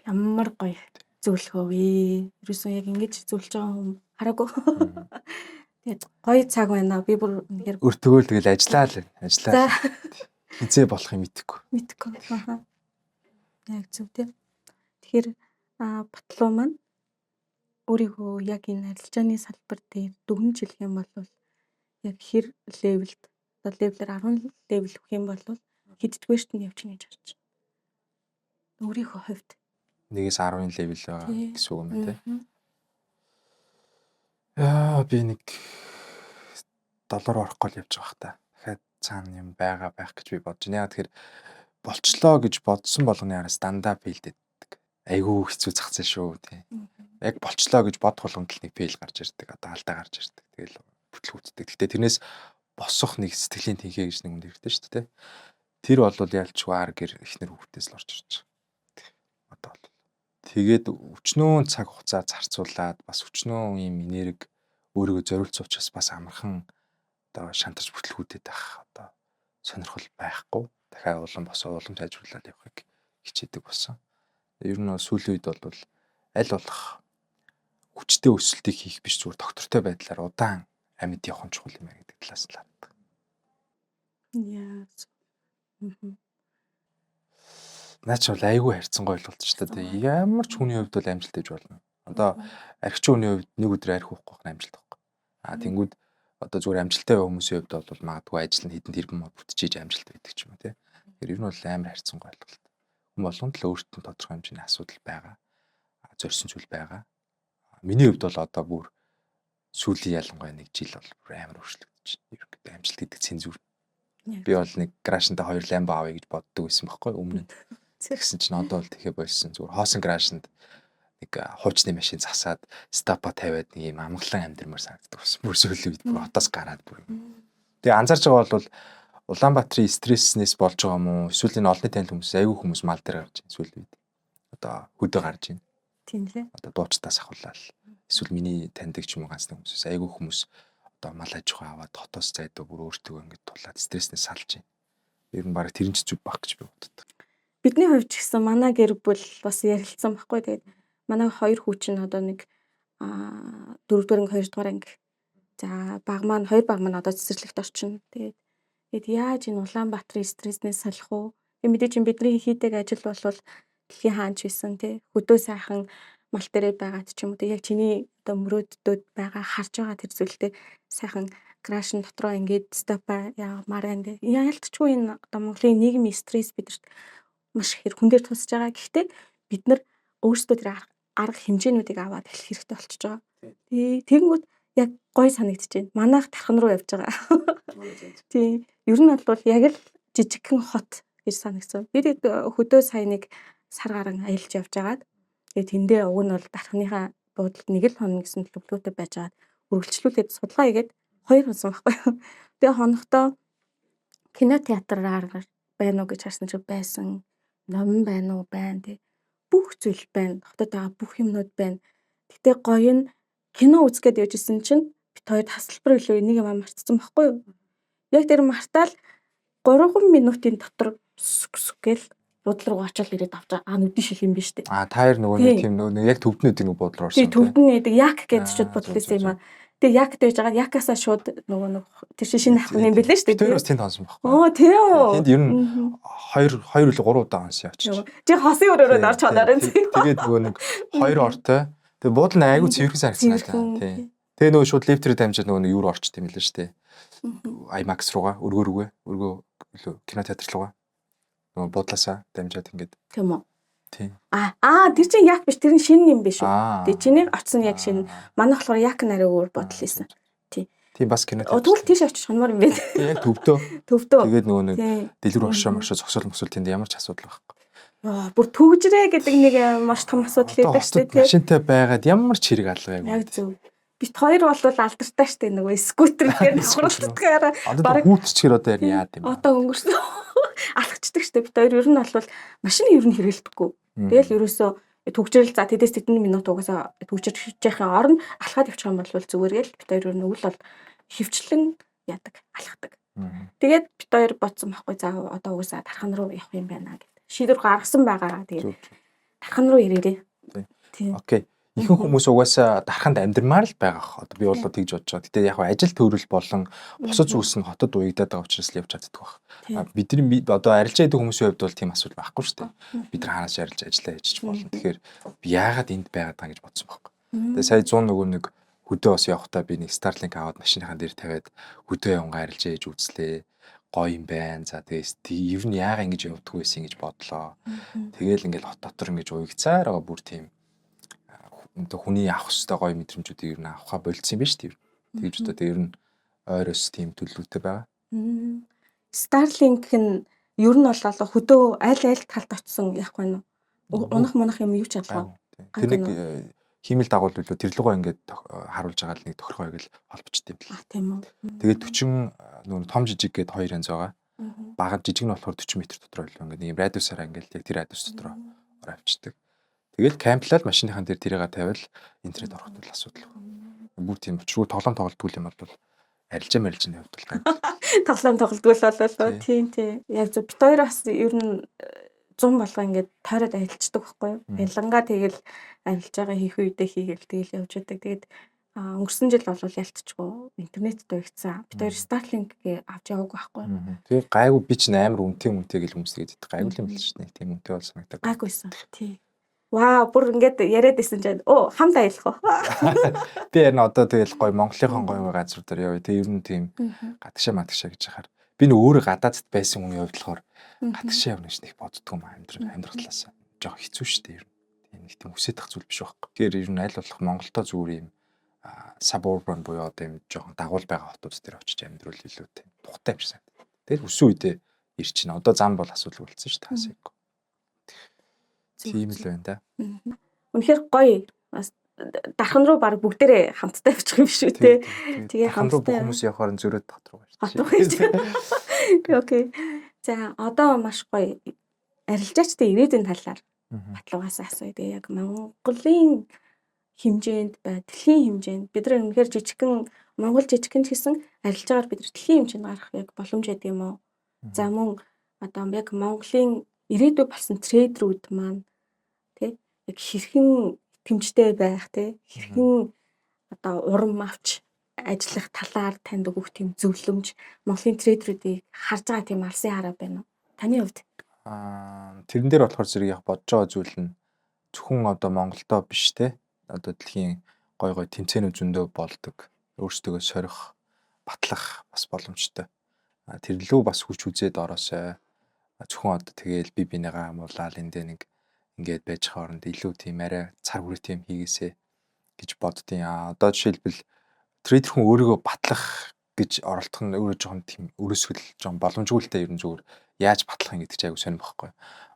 Ямар гоё зөвлөгөө вэ? Ерөөсөө яг ингэж зөвлөж байгаа хүн хараагүй. Тэгээд гоё цаг байна. Би бүр үнэхээр өртөгөөл тэгэл ажиллаа л ажиллаа. Хизээ болох юм мэдэхгүй. Мэдэхгүй. Аа. Яг зөв тийм. Тэгэхээр Батлуу маань өөрийгөө яг энэ арилжааны салбар дээр дүгнэж хэлэх юм бол яг хэр level д одоо level ээр 10 level өгөх юм бол хэддүгээрт нь явчихна гэж харж байна. Өөрийнхөө хувьд 1-ээс 10-ын level байгаа гэсэн үг юм байна тий. Яа би нэг 7 руу орох гол явж байгаа хта. Дахиад цаана юм байгаа байх гэж би бодож байна. Яа тэгэхээр болчлоо гэж бодсон болгоны араас дандаа fail ддэг. Айгүй хэцүү зах зээл шүү тий. Яг болчлоо гэж бодох болгонд л нэг fail гарч ирдэг. Одоо алдаа гарч ирдэг. Тэгэл бүтлгүүтдэг. Гэтэ тэрнээс босох нэг сэтгэлийн тэнхээ гэж нэг юм хэрэгтэй шүү дээ. Тэр бол ялчгүй ар гэр эхнэр хүүхдээс л орж ирж байгаа. Одоо бол. Тэгээд өчнөө цаг хугацаа зарцуулаад бас өчнөө ийм энерги өөрийгөө зориулсан учраас бас амархан одоо шантарч бүтлгүүтэд байх одоо сонирхол байхгүй. Дахиад улам босоо улам сайжруулаад явахыг хичээдэг болсон. Ер нь сүүлийн үед бол аль болох хүчтэй өсөлтийг хийх биш зүгээр доктортой байдлаар удаан амьд явах нь чухал юм байна гэдэг талаас нь л хардаг. Яа. Наа чи бол айгүй харьцангуй ойлголт шүү дээ. Ямар ч хүний хувьд бол амжилт гэж болно. Одоо архич хүний хувьд нэг өдөр арх уухгүй байх нь амжилт байхгүй. А тэнгүүд одоо зүгээр амжилттай хүмүүсийн хувьд бол магадгүй ажил нь хэдэн тэрбум бүтчихэж амжилт байдаг ч юм уу тий. Тэгэхээр ер нь бол амар харьцангуй ойлголт. Хүн болгонд л өөртөө тодорхой хэмжээний асуудал байгаа. Зорьсон зүйл байгаа. Миний хувьд бол одоо бүр сүүлийн ялангуяа нэг жил бол бүр амар өөрчлөгдөж байна. Ерөнхийдөө амжилт гэдэг цензур. Би бол нэг гаражнда 2 Lambo авъя гэж боддог байсан байхгүй өмнө нь. Тэгсэн чинь одоо бол тэгэхэ болсон. Зүгээр хоосон гаражнд нэг хуучны машин засаад стапа тавиад нэг юм амгалан амьдрмаар санагддаг болсон. Бүр сүүлийн үед бүр хотоос гараад бүр. Тэгээ анзаарч байгаа бол Улаанбаатарын стресснээс болж байгаа юм уу? Эсвэл энэ олонний танил хүмүүс айгүй хүмүүс мал дээр гарч байна сүүлийн үед. Одоо хөдөө гарч байна. Тийм лээ. Одоо дуучдаас ахуулаад эсвэл миний таньдаг ч юм уу ганц нэг хүмүүсээс айгүй хүмүүс одоо мал аж ахуй аваад хотоос зайдаа бүр өөртөө ингэж тулаад стресснээс салж байна. Ер нь баг тэр нь ч зүг баг гэж би боддог. Бидний хувьд ч гэсэн манай гэр бүл бас ярилцсан байхгүй. Тэгээд манай хоёр хүү чинь одоо нэг дөрөвдүгээр анги, хоёрдугаар анги. За баг маань хоёр баг маань одоо цэцэрлэгт орчихно. Тэгээд яаж энэ Улаанбаатарын стресснээс салах уу? Тэгээд мэдээж чинь бидний хийдэг ажил бол дэлхийн хаанч байсан тий. Хөдөө сайхан мал дээрээ байгаад ч юм уу тий. Яг чиний одоо мөрөөддөд байгаа харж байгаа тэр зүйлтэй сайхан крашн дотроо ингээд стапа яамаар байна тий. Яалтчгүй энэ одоо Монголын нийгмийн стресс бидэрт маш их хүн дээр тусаж байгаа. Гэхдээ бид нар өөрсдөө тэр арга хэмжээнүүдийг аваад эхлэх хэрэгтэй болчихж байгаа. Тий. Тэгэнгүүт яг гой санагдаж байна. Манайх тархан руу явж байгаа. Тий. Ер нь бол яг л жижигхэн хот гэж санагдсан. Би тэгээд хөдөө сая нэг сар гарan аялж явж байгаад тэгээд тэндээ уг нь бол дархныхаа буудалд нэг л хоног гэсэн төлөвлөгөөтэй байж байгаад үргэлжлүүлээд судалгаа хийгээд 2 хонсон байхгүй юу. Тэгээ хонохдоо кино театраар байна уу гэж харсан чинь байсан. Номон байна уу? Байна тий. Бүх зүйл байна. Хотод байгаа бүх юмнууд байна. Гэтэ гоё нь кино үзэх гээд явж исэн чинь бит хоёр тасалбар илүү нэг юм мартсан байхгүй юу? Яг тэр мартаал 3 минутын дотор сүг сүг гээл буудлын руу очиод ирээд авч байгаа. Аа нүдэн шил юм биш үү? А та хоёр нөгөө нэг тийм нөгөө яг төвднүүд нэг буудлын руу орсон. Тийм төвдөн нэг як гэж очиод буудлын юм аа. Тэгээ як дэж байгаа якасаа шууд нөгөө нэг тэр чинь шинэ авах юм бэлээ шүү дээ. Тэр бас тэнд хонсон байхгүй. Оо тийм үү. Тэнд ер нь 2 2 үлээ 3 удаа хонсон явчих. Чи хосын өрөөрөө орж хоноор юм. Тэгээд нөгөө нэг 2 ортой. Тэгээ буудлын айгүй цэвэрхэн санагдсан надад. Тийм. Тэгээ нөгөө шууд лифтээр дамжаад нөгөө нэг юу руу орчт юм лээ шүү дээ. IMAX руугаа өргөө рүүгээ өргөө илүү кино театр руугаа нөгөө буудлаасаа дамжаад ингээд. Тийм үү. Тийм. Аа тэр чинь яг биш тэр нь шинэ юм биш үү? Тэгээ чиний очсон яг шинэ. Манай болохоор яг нарай өөр бодол хийсэн. Тийм. Тийм бас кино театр. Тэгвэл тийш очих хонмоор юм байна. Тийм яг төвдөө. Төвдөө. Тэгээд нөгөө нэг дэлгүр оршоо моршоо зогсоол мөсөл тэнд ямар ч асуудал байхгүй. Йоо, бүр түгжрээ гэдэг нэг маш том асуудал байдаг шүү дээ. Машинтай байгаад ямар ч хэрэг алгаагүй. Яг зөв. Бит хоёр бол алдартай штэ нөгөө скутер дээр хуралддгаар бараг хүүтчгэр одоо яад юм. Одоо өнгөрсөн. Алхацдаг штэ бит хоёр ер нь бол машин ер нь хэрэглэдэггүй. Тэгэл ерөөсөө түгжрэл за тэдээс тэдэн минут угаасаа түгжирч яхин орно алхаад явчих юм бол зүгээр гээл бит хоёр ер нь өвөл бол хөвчлэн яадаг алхдаг. Тэгээд бит хоёр бодсон байхгүй за одоо угаасаа тархан руу явах юм байна гэд. Шийдвэр гаргасан байгаа. Тэгээд тархан руу ирээрээ. Тийм. Окей. Ихэнх хүмүүс угаасаа дарханд амьдрмаар л байгаа хаа. Одоо би бол тэгж бодож байгаа. Гэтэ яг ажил төрөл болон бусад зүйлс нь хотод уягдаад байгаа учраас л явж чаддаг байх. Бидний одоо арилжаа хийдэг хүмүүсийн хувьд бол тийм асуудал байхгүй шүү дээ. Бид нар хаанаас арилж ажиллаа хийж болно. Тэгэхээр би яагаад энд байгаад байгаа гэж бодсон байхгүй. Тэгээ сая 100 нөгөө нэг хөдөө бас явахдаа би нэг Starlink аваад машиныхаа дээр тавиад хөдөө явангаа арилжаа хийж үзлээ. Гоё юм байна. За тэгээс ер нь яагаад ингэж явдггүй байсан гэж бодлоо. Тэгээл ингээл хот дотор ингэж уягцаар байгаа бүр тийм одоо хүний авах ёстой гоё мэдрэмжүүдийг ер нь авахаа болцсон юм байна шүү дээ. Тэгж одоо тэр ер нь ойроос тийм төлөвлөлттэй байгаа. Starlink нь ер нь бол хөдөө аль аль талд очисон яахгүй нь унах мунах юм юу ч алгаа. Тэр нэг хиймэл дагуул үлээ тэр лугаа ингээд харуулж байгаа л нэг тохиргоо ингээл холбочт юм л. А тийм үү. Тэгээд 40 нөгөө том жижиг гээд хоёр янз байгаа. Бага жижиг нь болохоор 40 м дотор илүү ингээд нэг юм радиусаараа ингээд яг тэр радиус дотор ороо авчдаг. Тэгэл камплал машиныхан дээр тэрийг тавиал интернет ороход бол асуудал. Бүр тийм учиргүй тоглоом тоглолтгүй юм бол арилжаа марилжааны хувьд бол гайгүй. Тоглоом тоглолтгүй л болоо тийм тийм. Яг зөв бит хоёр бас ер нь 100 болго ингээд тойроод аялцдаг байхгүй юу? Ялангаа тэгэл арилж байгаа хийх үедээ хийгээл тэгэл явж байдаг. Тэгээд Өнгөрсөн жил бол ялтчгүй интернет дуягдсан. Бид хоёр Starlink-гээ авч яваагүй байхгүй. Тэгээ гайгүй, би чинь амар үнэтэй үнэтэй гэл хүмүүс тэгээд гайгүй юм л шүү дээ. Тийм үнэтэй бол санагдаад. Гайгүйсэн. Тий. Вау, бүр ингээд яриад исэн чинь өө хамт аялах уу? Би харин одоо тэгэл гоё Монголынхон гоё газар дээр явъя. Тэгээ ер нь тийм гадагшаа мадагшаа гэж яхаар. Би нөө өөрөө гадаадд байсан хүний хувьд болохоор гадагшаа явна гэж нэг боддгоо юм, амьдрах талаас. Жохо хэцүү шүү дээ ер нь. Тийм нэг тийм хүсэж тах зүйл биш байхгүй. Тэгэхээр ер нь аль болох Монголдо зүгээр юм suburban буюу одоо юм жоохон дагуул байгаа хотууд дээр очиж амьдрал илүү тийм тухтай юм шиг санагдав. Тэгэл өссөн үедээ ирчихнэ. Одоо зам бол асуудал болцсон шүү дээ, хасаагүй. Тийм л байна да. Үнэхээр гоё. Бас дархан руу баг бүгдээрээ хамтдаа явчих юм шүү те. Тэгээ хамт руу бүх хүмүүс явахаар нь зөрөөд хот руу гарч. Хот руу гарч. Okay. За, одоо маш гоё арилжаачтай ирээдүйн талаар Батлуугаас асууя. Тэгээ яг Монголын хэмжээнд бай, дэлхийн хэмжээнд бид нар үнэхээр жижигхэн Монгол жижигхэн ч гэсэн арилжаагаар бид нар дэлхийн хэмжээнд гарах яг боломж байдаг юм уу? За, мөн одоо яг Монголын ирээдүй болсон trader үүд маань тий яг хэрхэн итгэмжтэй байх, тий хэрхэн одоо урам авч ажиллах талаар танд өгөх тийм зөвлөмж, Монголын trader үүдийг харж байгаа тийм алсын хараа байна уу? Таны хувьд? Тэрэн дээр болохоор зэрэг яг бодож байгаа зүйл нь зөвхөн одоо Монголдо биш те, одоо дэлхийн гой гой тэмцээнүүд зөндөө болдог. Өөрсдөө сорих, батлах бас боломжтой. Тэр лүү бас хүч үзээд ороосой. Зөвхөн одоо тэгээл би бинийгаа амуулаад эндээ нэг ингээд байж хооронд илүү тийм арай цар хүрээтэй юм хийгээсэй гэж боддیں۔ Одоо жишээлбэл, trader хүн өөрийгөө батлах гэж оролдох нь өөрөө жоохон тийм өрөөсгөл, жоохон боломжгүй л дээ, ер нь зүгээр яаж батлах юм гэдэг чинь айгу сонир бохгүй.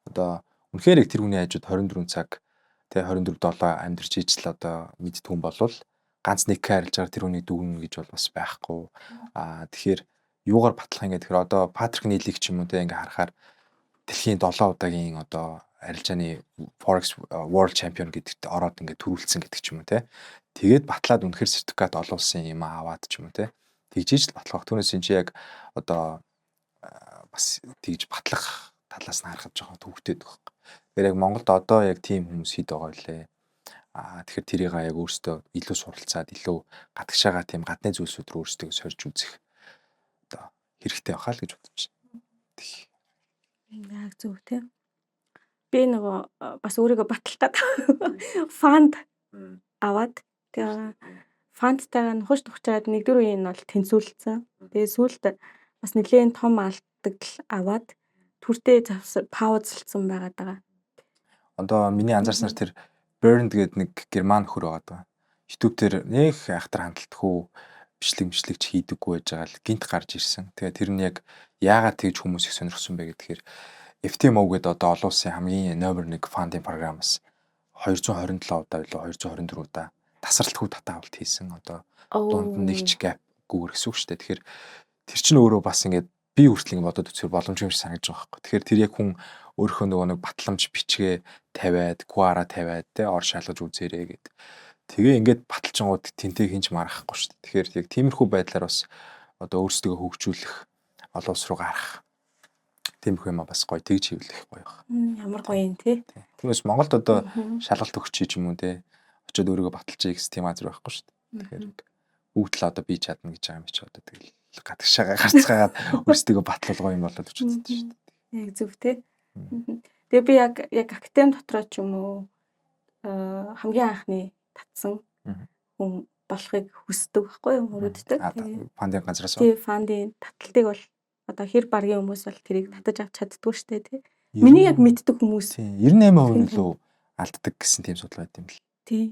Одоо үнэхээр их тэр хүний хажууд 24 цаг тэ 24/7 амьдарч ижил одоо мэддэг хүн болвол ганц нэг арилж байгаа тэр хүнийг дүгнэ гэж бол бас байхгүй. Тэгэхээр юугаар батлах юм гэхээр одоо Патрик Нилийг ч юм уу те ингээ харахаар дэлхийн 7 удаагийн одоо арилжааны Forex World Champion гэдэгт ороод ингээ төрүүлсэн гэдэг ч юм уу те. Тэгээд батлаад үнэхэр сертификат олон улсын юм аваад ч юм уу те. Тэгж ижил батлах. Түүнээс энэ чи яг одоо бас тэгж батлах талаас нь харахад жоохон төвөгтэй байдаг. Тэгэхээр яг Монголд одоо яг тийм хүмүүс хэд байгаа вүлээ. Тэгэхээр тэрийг яг өөрсдөө илүү суралцаад, илүү гадагшаага тийм гадны зүйлсүүд рүү өөрсдөө сорж үзэх одоо хэрэгтэй байхаа л гэж бодож байна. Яг зөв те. Би нөгөө бас өөрийгөө баталах гад fund аваад, тэгээ fund тайгаа нухаж нухчаад нэгдүгээр үеийн нь бол тэнцвүүлсэн. Тэгээ сүүлд бас нэлээд том алдагдал аваад төртөө завсар pause лцсан байгаад байгаа. Одоо миний анзаарснаар тэр Bernd гэдэг нэг герман нөхөр байгаа даа. YouTube дээр нэг айхтар хандлтгүй бичлэг мичлэг ч хийдэггүй байж байгаа л гинт гарч ирсэн. Тэгээ тэр нь яг яагаад тэгж хүмүүс их сонирхсон бэ гэхээр FTMO гэдэг одоо олон улсын хамгийн номер 1 fund ын програмаас 227 удаа билүү, 224 удаа тасралтгүй татаа авалт хийсэн. Одоо дунд нь нэг ч gap гүйгээр гэсэн үг шүү дээ. Тэгэхээр тэр чинь өөрөө бас ингээд би хүртэл ингэ бодоод үзэхээр боломжгүй юм шиг санагдаж байгаа байхгүй. Тэгэхээр тэр яг хүн өөрийнхөө нөгөө нэг батламж бичгээ тавиад, QR-аа тавиад те ор шалгаж үзээрэй гэд. Тэгээ ингээд баталчингууд тэнтэй хинч маргахгүй шүү дээ. Тэгэхээр яг тиймэрхүү байдлаар бас одоо өөрсдөө хөгжүүлэх, олон улс руу гарах тиймэрхүү юм бас гоё тэгж хийвэл их гоё баг. Ямар гоё юм те. Түүнээс Монголд одоо шалгалт өгч чи юм уу те, очиод өөрийгөө баталж гэсэн тийм газар байхгүй шүү дээ. Тэгэхээр бүгд л одоо би чадна гэж байгаа юм чи одоо тэгэл гадагшаага гарцгаагаад өөрсдийгөө батлуулгаа юм болоод өчөд шүү дээ. Яг зөв те. Тэгээ би яг академи дотроо ч юм уу хамгийн анхны татсан хүн болохыг хүсдэг байхгүй юу, мөрөддөг. Fund ын газраас уу? Тий, fund ын таталтыг бол одоо хэр баргийн хүмүүс бол тэрийг татаж авч чаддгүй штэ тий. Миний яг мэддэг хүмүүс. Тий, 98% нь лөө алддаг гэсэн тийм судалгаа байт юм л. Тий.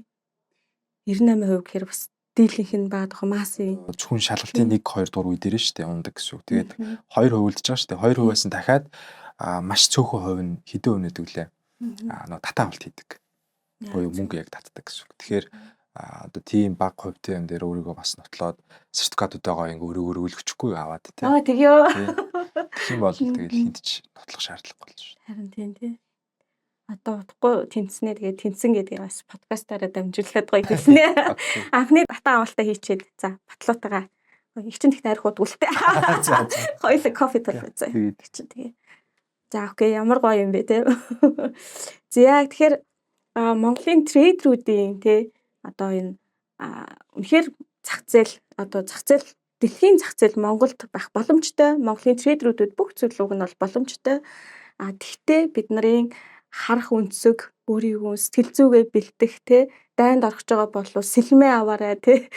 98% гэхээр бас дийлэнх нь байгаа тохо массын. Зөвхөн шалгалтын 1 2 дугаар үе дээр нь шүү дээ ундаг гэсэн үг. Тэгээд 2% үлдэж байгаа шүү дээ. 2%-аас нь дахиад маш цөөхөн хувь нь, хэдэн хувь нэдэг лээ. Нөө татаа авалт хийдэг. Буюу мөнгө яг татдаг гэсэн үг. Тэгэхээр одоо тийм бага хувьтай юм дээр өөрийгөө бас нотлоод сертификатуудаа ингээ өөрөөр өлгөчихгүй аваад тий. Аа, тэгё. Тэгэх юм бол тэгэл хинт ч нотлох шаардлагагүй болж шүү. Харин тийм тий. Одоо удахгүй тэнцнэ, тэгээд тэнцэн гэдгийг бас подкастаараа дамжуулаад гоё хэлнэ. Анхны татаа авалтаа хийчихэд за батлуутайгаа их чинь тэгт арих удгүлтэй. За за. Хоёулаа кофе тулгаа за. Их чинь тэгээ. За, okay, ямар гоё юм бэ те. За, тэгэхээр Монголын trader үүдийн те одоо энэ Үнэхээр зах зээл одоо зах зээл дэлхийн зах зээл Монголд байх боломжтой. Монголын трейдерүүдэд бүх зүйл уг нь бол боломжтой. Тэгтээ бид нарын харах өнцөг, өөрийгөө сэтгэл зүгээ бэлдэх те, дайнд орох гэж байгаа бол сэлмээ аваарай те,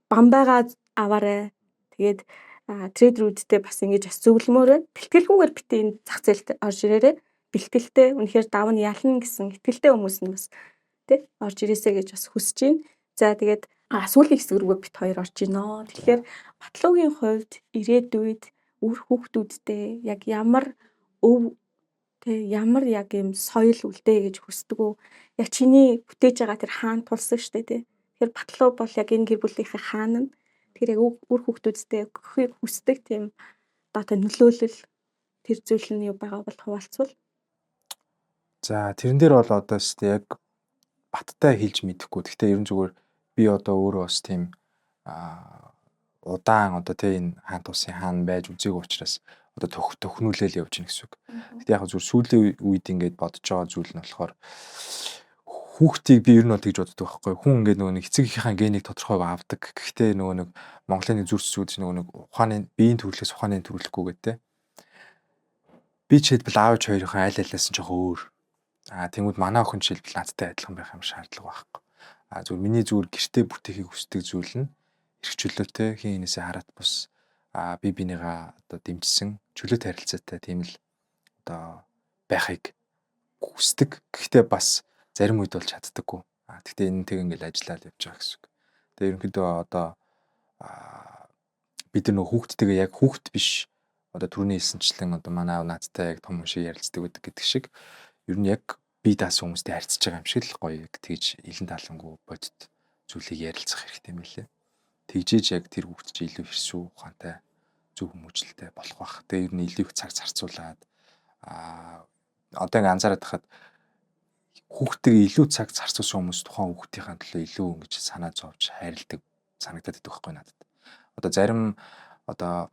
бамбайгаа аваарай. Тэгээд трейдерүүдтэй бас ингэж бас зөвлөмөр байна. Бэлтгэлгүйгээр битээ энэ зах зээлд орж ирээрэй. Бэлтгэлтэй үнэхээр давна ялна гэсэн итгэлтэй хүмүүс нь бас тэ орж ирээсэй гэж бас хүсэж байна. За тэгээд сүүлийн хэсэг рүүгээ бит хоёр орж гинөө. Тэгэхээр Батлуугийн хувьд ирээдүйд үр хүүхдүүдтэй яг ямар өв тэ ямар яг юм соёл үлдээ гэж хүсдэг үү? Яг чиний бүтээж байгаа тэр хаан тулсан штэ тэ. Тэгэхээр Батлуу бол яг энэ гэр бүлийнхээ хаан нь. Тэгэхээр яг үр хүүхдүүдтэй өгөхийг хүсдэг тийм одоо нөлөөлөл тэр зүйл нь юу байгаа бол хуваалцвал. За тэрэн дээр бол одоо шүү дээ яг баттай хэлж мэдэхгүй. Гэхдээ ерөн зүгээр би одоо өөрөө бас тийм удаан одоо тий энэ хаан тусын хаан байж үзээгүй учраас одоо төхнүүлэл явж гин гэсэн үг. Гэхдээ яг зүгээр сүүлийн үед ингээд бодож байгаа зүйл нь болохоор хүүхдийг би ер нь бол тэгж боддог байхгүй. Хүн ингээд нөгөө нэг эцэг эхийнхээ генийг тодорхой авдаг. Гэхдээ нөгөө нэг Монголын нэг зүрх зүудж нөгөө нэг ухааны биеийн төрөлхөөс ухааны төрөлхгүй гэдэг. Би жишээлбэл аав ээж хоёрын аль алиас нь жоохон өөр. Тэнгүүд манай охин жишээлбэл надтай адилхан байх юм шаардлага байхгүй. Зүгээр миний зүгээр гэртээ бүтээхийг хүсдэг зүйл нь эрх чөлөөтэй, хин хинээсээ хараат бус би бинийгаа одоо дэмжсэн чөлөөт харилцаатай тийм л одоо байхыг хүсдэг. Гэхдээ бас зарим үед бол чаддаггүй. Гэхдээ энэ тэг ингээл ажиллаад явж байгаа гэсэн үг. Тэгээ ерөнхийдөө одоо бид нар нөгөө хүүхдтэйгээ яг хүүхд биш одоо түрүүний хэлсэнчлэн одоо манай аав надтай яг том хүн шиг ярилцдаг байдаг гэдэг шиг ер нь яг бие даасан хүмүүстэй харьцаж байгаа юм шиг л гоё яг тэгж илэн талангуу бодит зүйлийг ярилцах хэрэгтэй юм билээ. Тэгжээж яг тэр хүүхд чи илүү хэрсүү ухаантай зөв хүмүүжлэлтэй болох бах. Тэгээ ер нь илүү их цаг зарцуулаад одоо ингээ анзаараад тахад хүүхдтэйгээ илүү цаг зарцуулсан хүмүүс тухайн хүүхдийнхээ төлөө илүү ингэж санаа зовж хайрладаг санагдаад идэх байхгүй надад. Одоо зарим одоо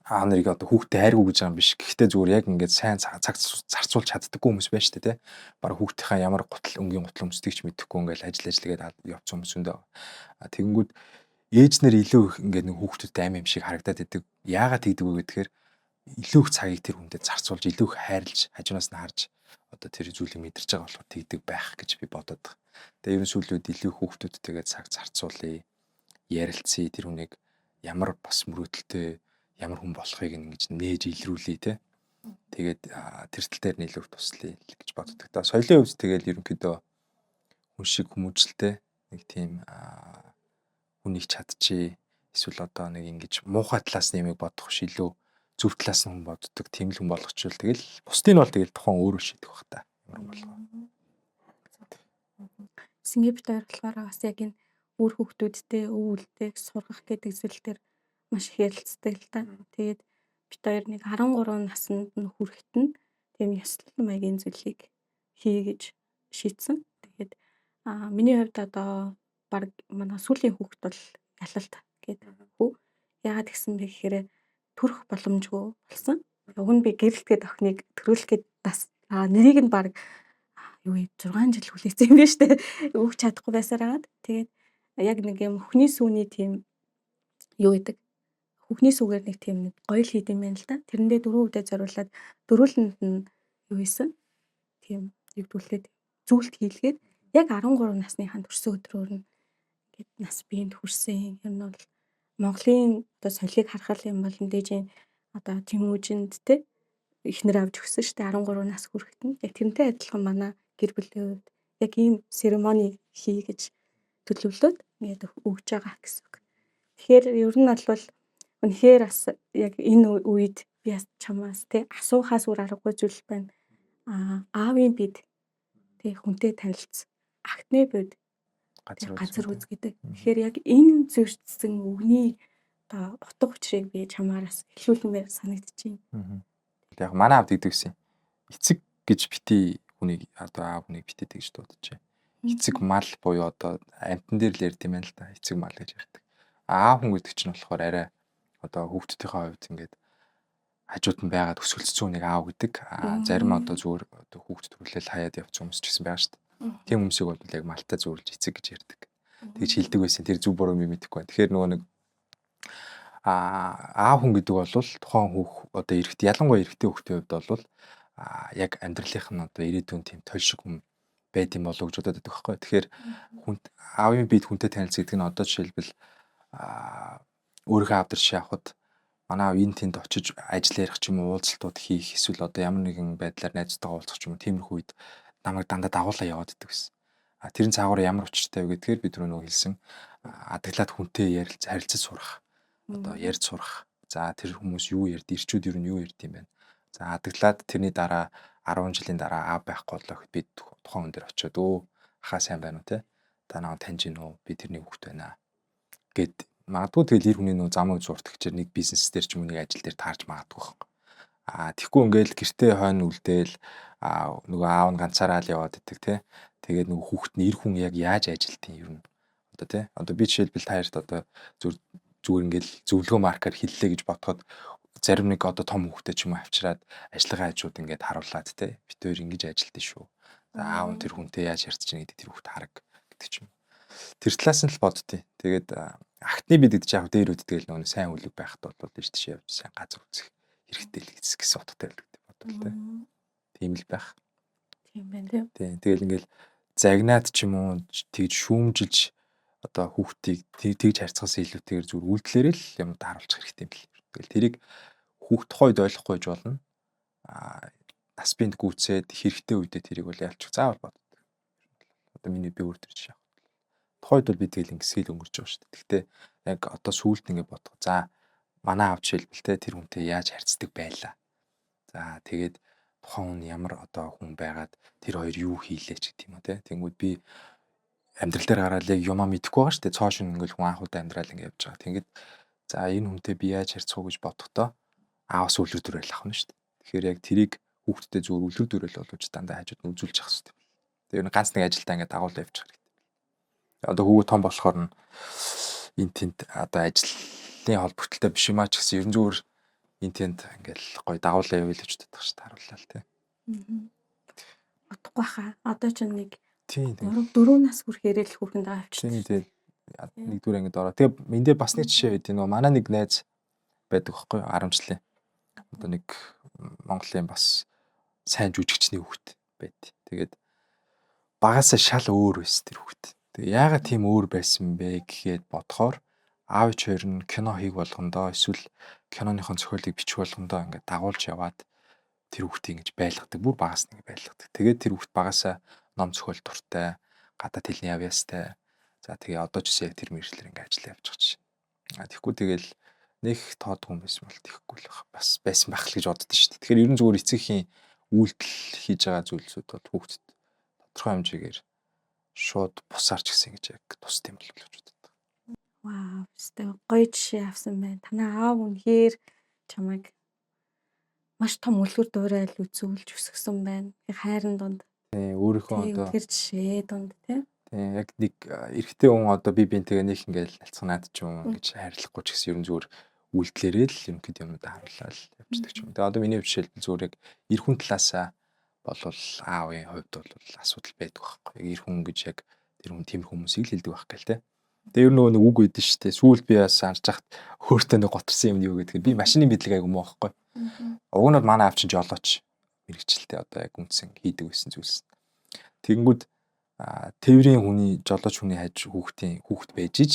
аав нарыг одоо хүүхдээ хайргүй гэж байгаа юм биш. Гэхдээ зүгээр яг ингээд сайн цаг зарцуулж чаддаггүй хүмүүс байна шүү дээ, тэ. Бараг хүүхдийнхээ ямар гутал өнгийн гутал өмсдгийг ч мэдэхгүй ингээд ажил ажиллагээд явцсан хүмүүс өндөө. Тэгэнгүүт ээж нар илүү их ингээд нэг хүүхдүүдтэй амь юм шиг харагдаад идэг. Яагаад тэгдэг вэ гэхээр илүү их цагийг тэр хүндэд зарцуулж, илүү их хайрлаж, хажуунаас нь харж одоо тэр зүйлийг мэдэрч байгаа болохоор тэгдэг байх гэж би бодод байгаа. Тэгээ ерөн сүүлүүд илүү их хүүхдүүдтэйгээ цаг зарцуулъя, ярилцъя, тэр хүнийг ямар бас мөрөөдөлтэй ямар хүн болохыг ингэж нээж илрүүлье те. Тэгээд тэр тал дээр нь илүү туслая гэж боддог. Та соёлын хувьд тэгэл ерөнхийдөө хүн шиг хүмүүжлтэй нэг тийм хүнийг чадчихъя. Эсвэл одоо нэг ингэж муухай талаас нь юмыг бодох биш илүү зөв талаас нь хүн боддог тийм л хүн болгочвол тэгэл бусдыг нь бол тэгэл тухайн өөрөө шийдэх бах та. Ямар хүн болгоо. Сингээ бит хоёр болохоор бас яг энэ үр хүүхдүүдтэй өв үлдээг сургах гэдэг зүйл дээр маш их ярилцдаг л та. Тэгээд бит хоёр нэг 13 наснд нь хүрэхэд нь тийм ёслол маягийн зүйлийг хий гэж шийдсэн. Тэгээд миний хувьд одоо баг манай сүүлийн хүүхэд бол ялалт гэдэг хүү. Яагаад гэсэн бэ гэхээр төрөх боломжгүй болсон. Уг нь би гэрэлт гээд охиныг төрүүлэх гээд бас нэрийг нь баг юу 6 жил хүлээсэн юм байна штэ. Өгч чадахгүй байсаар хагаад. Тэгээд яг нэг юм хөхний сүүний тийм юу гэдэг хөхний сүгээр нэг тийм нэг гоёл хийд юм байна л да. Тэрэндээ дөрвөн үдэ зориулаад дөрвөлөнд нь юу хийсэн? Тийм юу гэдгүүлээд зүйлт хийлгээд яг 13 насныхаа төрсөн өдрөөр нь ингээд нас биеинд хүрсэн. Ер нь бол Монголын одоо соёлыг харах юм бол мэдээж одоо Тэмүүжинд те эхнэр авч өгсөн шүү дээ 13 нас хүрэхэд нь. Яг тэрнтэй адилхан манай гэр бүлийн хувьд яг ийм церемони хий гэж төлөвлөөд ингээд өгж байгаа гэсэн үг. Тэгэхээр ер нь бол үнэхээр бас яг энэ үед би бас чамаас те асуухаас өөр аргагүй зүйл байна. Аавын бид тэг хүнтэй танилцсан. Агтны бид газар үз гэдэг. Тэгэхээр яг энэ зөрчсөн үгний одоо утга учирыг би чамаараас эхлүүлмээр санагдчихэв. Яг манай аав тэгдэг гэсэн. Эцэг гэж бити хүнийг одоо аав хүнийг бити тэгж дуудажээ. Эцэг мал буюу одоо амьтан дээр л ярьд юм байна л да. Эцэг мал гэж ярьдаг. Аав хүн гэдэг чинь болохоор арай одоо хүүхдүүдийнхээ хувьд ингээд хажууд нь байгаад өсгөлцсөн хүнийг аав гэдэг. Зарим одоо зүгээр одоо хүүхд төрүүлэл хаяад явцсан хүмүүс ч гэсэн байгаа шүү дээ. Тийм хүмүүсийг бол яг малтай зөөрлж эцэг гэж ярьдаг. Тэгж хэлдэг байсан. Тэр зөв буруу юм мэдэхгүй байна. Тэгэхээр нөгөө нэг аав хүн гэдэг бол тухайн хүүх одоо эрэгтэй, ялангуяа эрэгтэй хүүхдийн хувьд бол яг амьдралынх нь одоо ирээдүйн тийм толь шиг хүн байд юм болов уу гэж бодоод байдаг байхгүй. Тэгэхээр хүн аавын биед хүнтэй танилцах гэдэг нь одоо жишээлбэл өөрийнхөө аав дээр жишээ авахад манай аав энэ тэнд очиж ажил ярих ч юм уу, уулзалтууд хийх эсвэл одоо ямар нэгэн байдлаар найзтайгаа уулзах ч юм уу, тиймэрхүү үед намайг дандаа дагуулаа яваад идэг гэсэн. А тэрэн цаагаараа ямар учиртай вэ гэдгээр би түрүү нөгөө хэлсэн адаглаад хүнтэй ярилц харилцаж сурах. Одоо ярьж сурах. За тэр хүмүүс юу ярьд, ирчүүд ер нь юу ярьд юм бэ? За адаглаад тэрний дараа 10 жилийн дараа аав байхгүй боллоо гэхэд би тухайн хүн дээр очиод өө хаа сайн байна уу те? Та намайг таньж гин үү? Би тэрний хүүхэд байна гэд магадгүй тэгэл эр хүний нөө зам үз уртгчээр нэг бизнес дээр ч юм уу нэг ажил дээр таарч магадгүй байхгүй. А тэгэхгүй ингээл гэртээ хойно үлдээл нөгөө аав нь ганцаараа л яваад идэг те. Тэгээд нөгөө хүүхэд нь эр хүн яг яаж ажилтیں юм ер нь. Одоо те. Одоо би жишээлбэл та хоёрт одоо зүгээр ингээл зөвлөгөө маркаар хэллээ гэж бодоход зарим нэг одоо том хүүхдээ ч юм уу авчираад ажлынхаа хажууд ингээд харуулад те. Бит хоёр ингэж ажилтیں шүү. За аав нь тэр хүнтэй яаж ярьж чинь гэдэг тэр хүүхд хараг гэдэг ч юм. Тэр талаас нь л боддیں۔ Тэгээд агтны бид гэдэг чинь яг дээр үд тэгэл нөгөө сайн үлэг байхад бол тийш тийш явж сайн газар үзэх хэрэгтэй л гэсэн утгатай л гэдэг бодвол те. Тийм л байх. Тийм байна тийм. Тийм. Тэгэл ингээл загнаад ч юм уу тэгж шүүмжилж одоо хүүхдийг тэгж харьцахаас илүүтэйгээр зүгээр үйлдэлээрээ л юм харуулчих хэрэгтэй юм бэл. Тэгэл тэрийг хүүхд тухайн үед ойлгохгүй байж болно. Аа нас бинд гүйцээд хэрэгтэй үедээ тэрийг бол ялчих заавал боддог. Одоо миний би өөр төр жишээ. Тухайн үед бол би тэгэл ингэсгээл өнгөрч байгаа шүү дээ. Гэхдээ яг одоо сүүлд ингэ бодох. За манай аав жишээлбэл те тэр хүнтэй яаж харьцдаг байлаа. За тэгээд тухайн хүн ямар одоо хүн байгаад тэр хоёр юу хийлээ ч гэдэг юм уу те. Тэнгүүд би амьдрал дээр гараад яг юмаа мэдэхгүй байгаа шүү дээ. Цоо шин ингээл хүн анх удаа амьдрал ингэ явж байгаа. Тэгэд за энэ хүнтэй би яаж харьцах уу гэж бодохдоо аавас үлгэр дуурайл авах нь шүү дээ. Тэгэхээр яг тэрийг хүүхдэд зүгээр үлгэр дуурайл болгож дандаа хажууд нь үзүүлж явах хэрэгтэй. Тэр ганц нэг ажилдаа ингэ дагуулаа явчих хэрэгтэй. Одоо хүүгээ том болохоор нь энэ тэнд одоо ажлын холбогдлолтой биш юм а ч гэсэн ерөн зүгээр энэ тэнд ингээл гоё дагуулаа явъя л гэж боддог шүү дээ. Харууллаа л тий. Бодохгүй хаа. Одоо ч нэг Тийм. 3 4 нас хүрэхээр л хүүхэндээ авчирч. Тийм тийм. Нэгдүгээр ангид ороо. Тэгээ энэ дээр бас нэг жишээ байд. Нөгөө манай нэг найз байдаг байхгүй юу? 10 жилийн. Одоо нэг Монголын бас сайн жүжигчний хүүхэд байд. Тэгээд багасаа шал өөр байсан тэр хүүхэд. Тэгээ яагаад тийм өөр байсан бэ гэхэд бодохоор аав ээж хоёр нь кино хийх болгондоо эсвэл киноныхон зохиолыг бичих болгондоо ингээд дагуулж яваад тэр хүүхдийг ингэж байлгадаг. Бүр багаас нь ингэ байлгадаг. Тэгээд тэр хүүхд багасаа ном зохиол дуртай, гадаад хэлний авьяастай. За тэгээ одоо ч гэсэн яг тэр мэргэжлээр ингэ ажиллаа явж байгаа чинь. А тэгэхгүй тэгэл нэг тоодгүй юм байсан бол тэгэхгүй л бас байсан байх л гэж боддоо шүү дээ. Тэгэхээр ерөн зүгээр эцэгхийн үйлдэл хийж байгаа зүйлсүүд бол хүүхдэд тодорхой хэмжээгээр шууд бусаар ч гэсэн ингэж яг тусд юм болов уу гэж боддог. Вау, өстой гоё жишээ авсан байна. Танай аав үнэхээр чамайг маш том үлгэр дуурайл үзүүлж өсгсөн байна. Хайрын дунд. Тийм, өөрийнхөө одоо тэр жишээ дунд тийм. Тийм, яг нэг эрэгтэй хүн одоо би бинтэйгээ нэг ингээл налцганаад ч юм ингэж хайрлахгүй ч гэсэн ерөн зүгээр үйлдэлээрээ л ерөнхийд юмнуудаа харуулаад явчихдаг ч юм. Тэгээ одоо миний жишээлбэл зүгээр яг эр хүн талаасаа болвол аавын хувьд бол асуудал байдаг байхгүй. Яг эр хүн гэж яг тэр хүн тийм хүмүүсийг л хэлдэг байх гээл те. Тэгээ ер нь нөгөө нэг үг өгдөн шүү дээ. Сүүлд би бас анж хахад өөртөө нэг готорсон юм юу гэдгээр би машины мэдлэг айгу муу байхгүй. Уг нь бол манай аав чинь жолооч мэрэгчлээ одоо яг үндсэн хийдэг байсан зүйлс. Тэгэнгүүт тээврийн хүний жолооч хүний хаж хүүхдийн хүүхд байж ич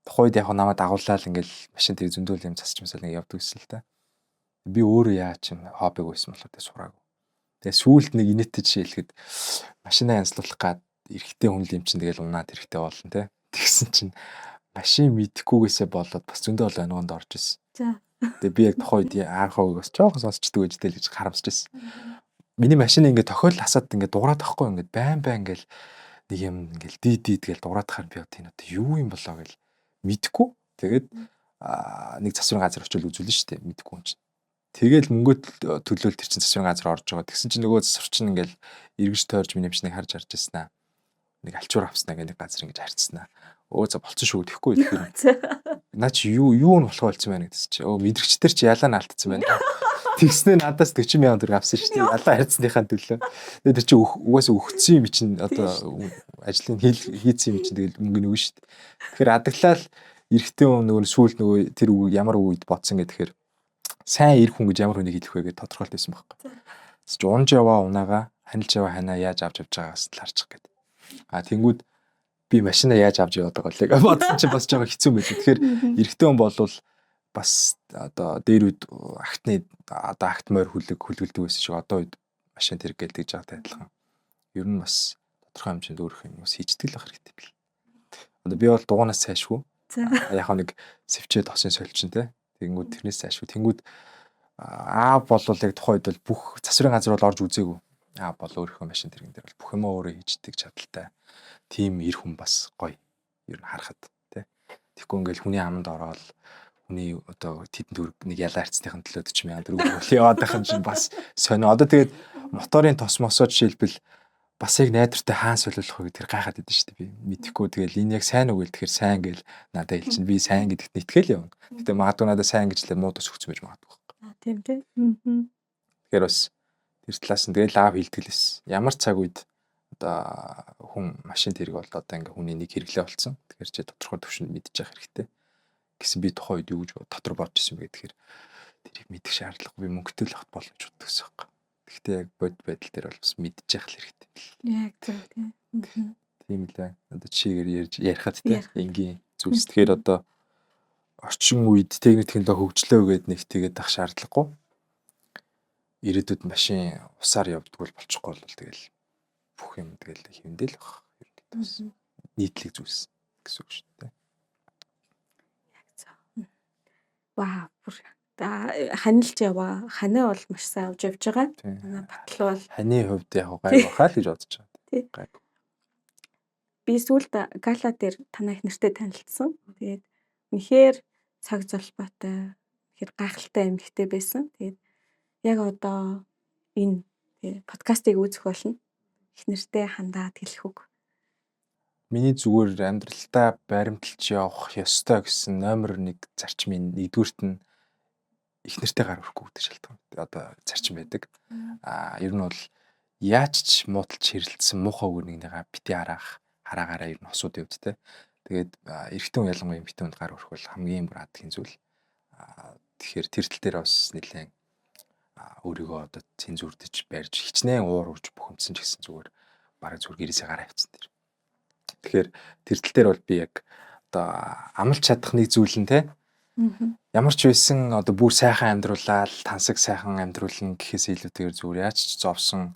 тухайд яг намайг дагууллаа л ингээл машин тэр зөндөл юм засч масаал ингээ явдаг гэсэн л та. Би өөрөө яа ч юм хоббиг байсан болохоор тэг сураагүй. Тэгээ сүүлд нэг инээдтэй жишээ хэлэхэд машинаа янзлуулах гад эрэгтэй хүн л юм чинь тэгэл унаад хэрэгтэй болно те. Тэгсэн чинь машин мэдэхгүйгээсээ болоод бас зөндөө олон ангонд орж ирсэн. За. Тэгээ би яг тухайн үед архог бас жоохон сонсчдөг байж тэл гэж харамсаж байсан. Миний машин ингээ тохиол асаад ингээ дуурайд тахгүй ингээ байн байн ингээл нэг юм ингээл ди ди тэгэл дуурайд хахаар би одоо энэ одоо юу юм болоо гэл мэдэхгүй. Тэгээд нэг засварын газар очил үзүүлнэ шүү дээ мэдэхгүй юм чинь. Тэгэл мөнгөө төлөөл тэр чинь засварын газар орж байгаа. Тэгсэн чинь нөгөө засвар чинь ингээл эргэж тойрж миний юмчныг харж харж ирсэн аа. Нэг альчуур авснаа гэх нэг газар ингэж харцснаа. Өө за болцсон шүү гэхгүй тэгэхээр. Наа чи юу юу нь болох болсон байна гэдсэн чи. Өө мэдрэгчдэр чи ялаа наалтцсан байна. Тэгснээ надаас 40 мянган төгрөг авсан шүү дээ. Ялаа харьцсныхаа төлөө. Тэгээд тэр чи угаасаа өгцсөн юм чинь одоо Ажлыг хийцэн юм чинь тэгэл мөнгө нь өгнө шүү дээ. Тэгэхээр адаглал эрэгтэй хүн нөгөө сүүл нөгөө тэр үг ямар үед бодсон гэхээр сайн эр хүн гэж ямар хүнийг хэлэх вэ гэж тодорхойлт байсан байхгүй. Чи унж яваа унаага ханилж яваа ханаа яаж авч явж байгаагаас л харчих гээд. А тэнгүүд би машина яаж авч яваад байгаа вэ гэж бодсон чинь бас жоохон хэцүү байл. Тэгэхээр эрэгтэй хүн болвол бас одоо дээр үед актны одоо акт морь хүлэг хүлгэлдэг байсан шиг одоо үед машин тэр гээл тэгж байгаатай адилхан. Ер нь бас тодорхой хэмжээнд өөрөх юм бас хийждэг л байх хэрэгтэй бил. Одоо би бол дугуунаас цаашгүй. Яг нэг сэвчээ тосын сольчин те. Тэнгүүд тэрнээс цаашгүй. Тэнгүүд аа болвол яг тухайн үед бол бүх засварын газар бол орж үзээгүй. Аа бол өөрийнхөө машин тэрэгэн дээр бол бүх юмаа өөрөө хийждэг чадaltaй. Тийм эр хүн бас гоё. Ер нь харахад те. Тэгэхгүй ингээл хүний аманд ороод хүний одоо тэдэнд төгрөг нэг ялаа харцныхын төлөө 40,000 төгрөг бол яваад байх юм чинь бас сонио. Одоо тэгээд моторын тос мосоо жишээлбэл бас яг найдвартай хаан солиулах вэ гэдгээр гайхаад идэв шүү дээ би. Мэдхгүй тэгэл энэ яг сайн уу гэл тэгэхээр сайн гэл надад хэлчин. Би сайн гэдэгт итгэл явна. Гэтэ магадгүй надад сайн гэж лээ муу тос өгсөн байж магадгүй байхгүй. Аа тийм тий. Тэгэхээр бас тэр талаас нь тэгэл аав хилдгэлээс ямар цаг үед одоо хүн машин тэрэг бол одоо ингээ хүний нэг хэрэглээ болсон. Тэгэхээр чи тодорхой төвшөнд мэдчих хэрэгтэй гэсэн би тухайн үед юу гэж дотор бодож исэн бэ гэхээр тэрийг мэдэх шаардлагагүй би мөнгөтэй л авах боломж боддог гэсэн юм. Гэхдээ яг бод байдал дээр бол бас мэдчих л хэрэгтэй. Яг зөв тийм. Тийм л ээ. Одоо чигээр ярьж ярихад тийм энгийн зүйлс. Тэгэхээр одоо орчин үед техник технологи хөгжлөө гээд нэг тэгээд ах шаардлагагүй. Ирээдүйд машин усаар явдаг бол болчихгүй бол тэгэл бүх юм тэгэл хэвэндэл баг. Ерөнхийдөө бас нийтлэг зүйлс гэсэн үг шүү дээ. Яг зөв. Вау, бүр ханилж яваа. Ханаа бол маш сайн авч явж байгаа. Манай Батлуу бол ханы хувьд яг гайг бахаа л гэж бодож байгаа. Тий. Гайг. Би сүүлд гала дээр танай их нэртэй танилцсан. Тэгээд үнэхээр цаг золбоотой, үнэхээр гайхалтай эмэгтэй байсан. Тэгээд яг одоо энэ подкастыг үзэх болно. Их нэртэй хандаад хэлэх үг. Миний зүгээр амьдралдаа баримталж явах ёстой гэсэн номер 1 зарчмын нэгдүгüрт нь их нэртэй гар өрөхгүй гэдэг шалтгаан. Одоо зарчим байдаг. Аа ер нь бол яаж ч муудалж хэрэлдсэн муухай үг нэгнийгаа бити хараах хараагаараа ер нь осууд явд те. Тэгээд эрэгтэй хүн ялангуяа эмэгтэй хүнд гар өрөх бол хамгийн бүр адгийн зүйл. Тэгэхээр тэр тал дээр бас нэлээд өөрийгөө одоо цензурдэж барьж хичнээн уур урж бухимдсан ч гэсэн зүгээр бараг зүгээр гэрээсээ гараа явцсан тэр. Тэгэхээр тэр тал дээр бол би яг одоо амлж чадах нэг зүйл нь те. Ямар ч байсан одоо бүр сайхан амьдруулаад тансаг сайхан амьдруулна гэхээс илүүтэйгээр зүгээр яаж ч зовсон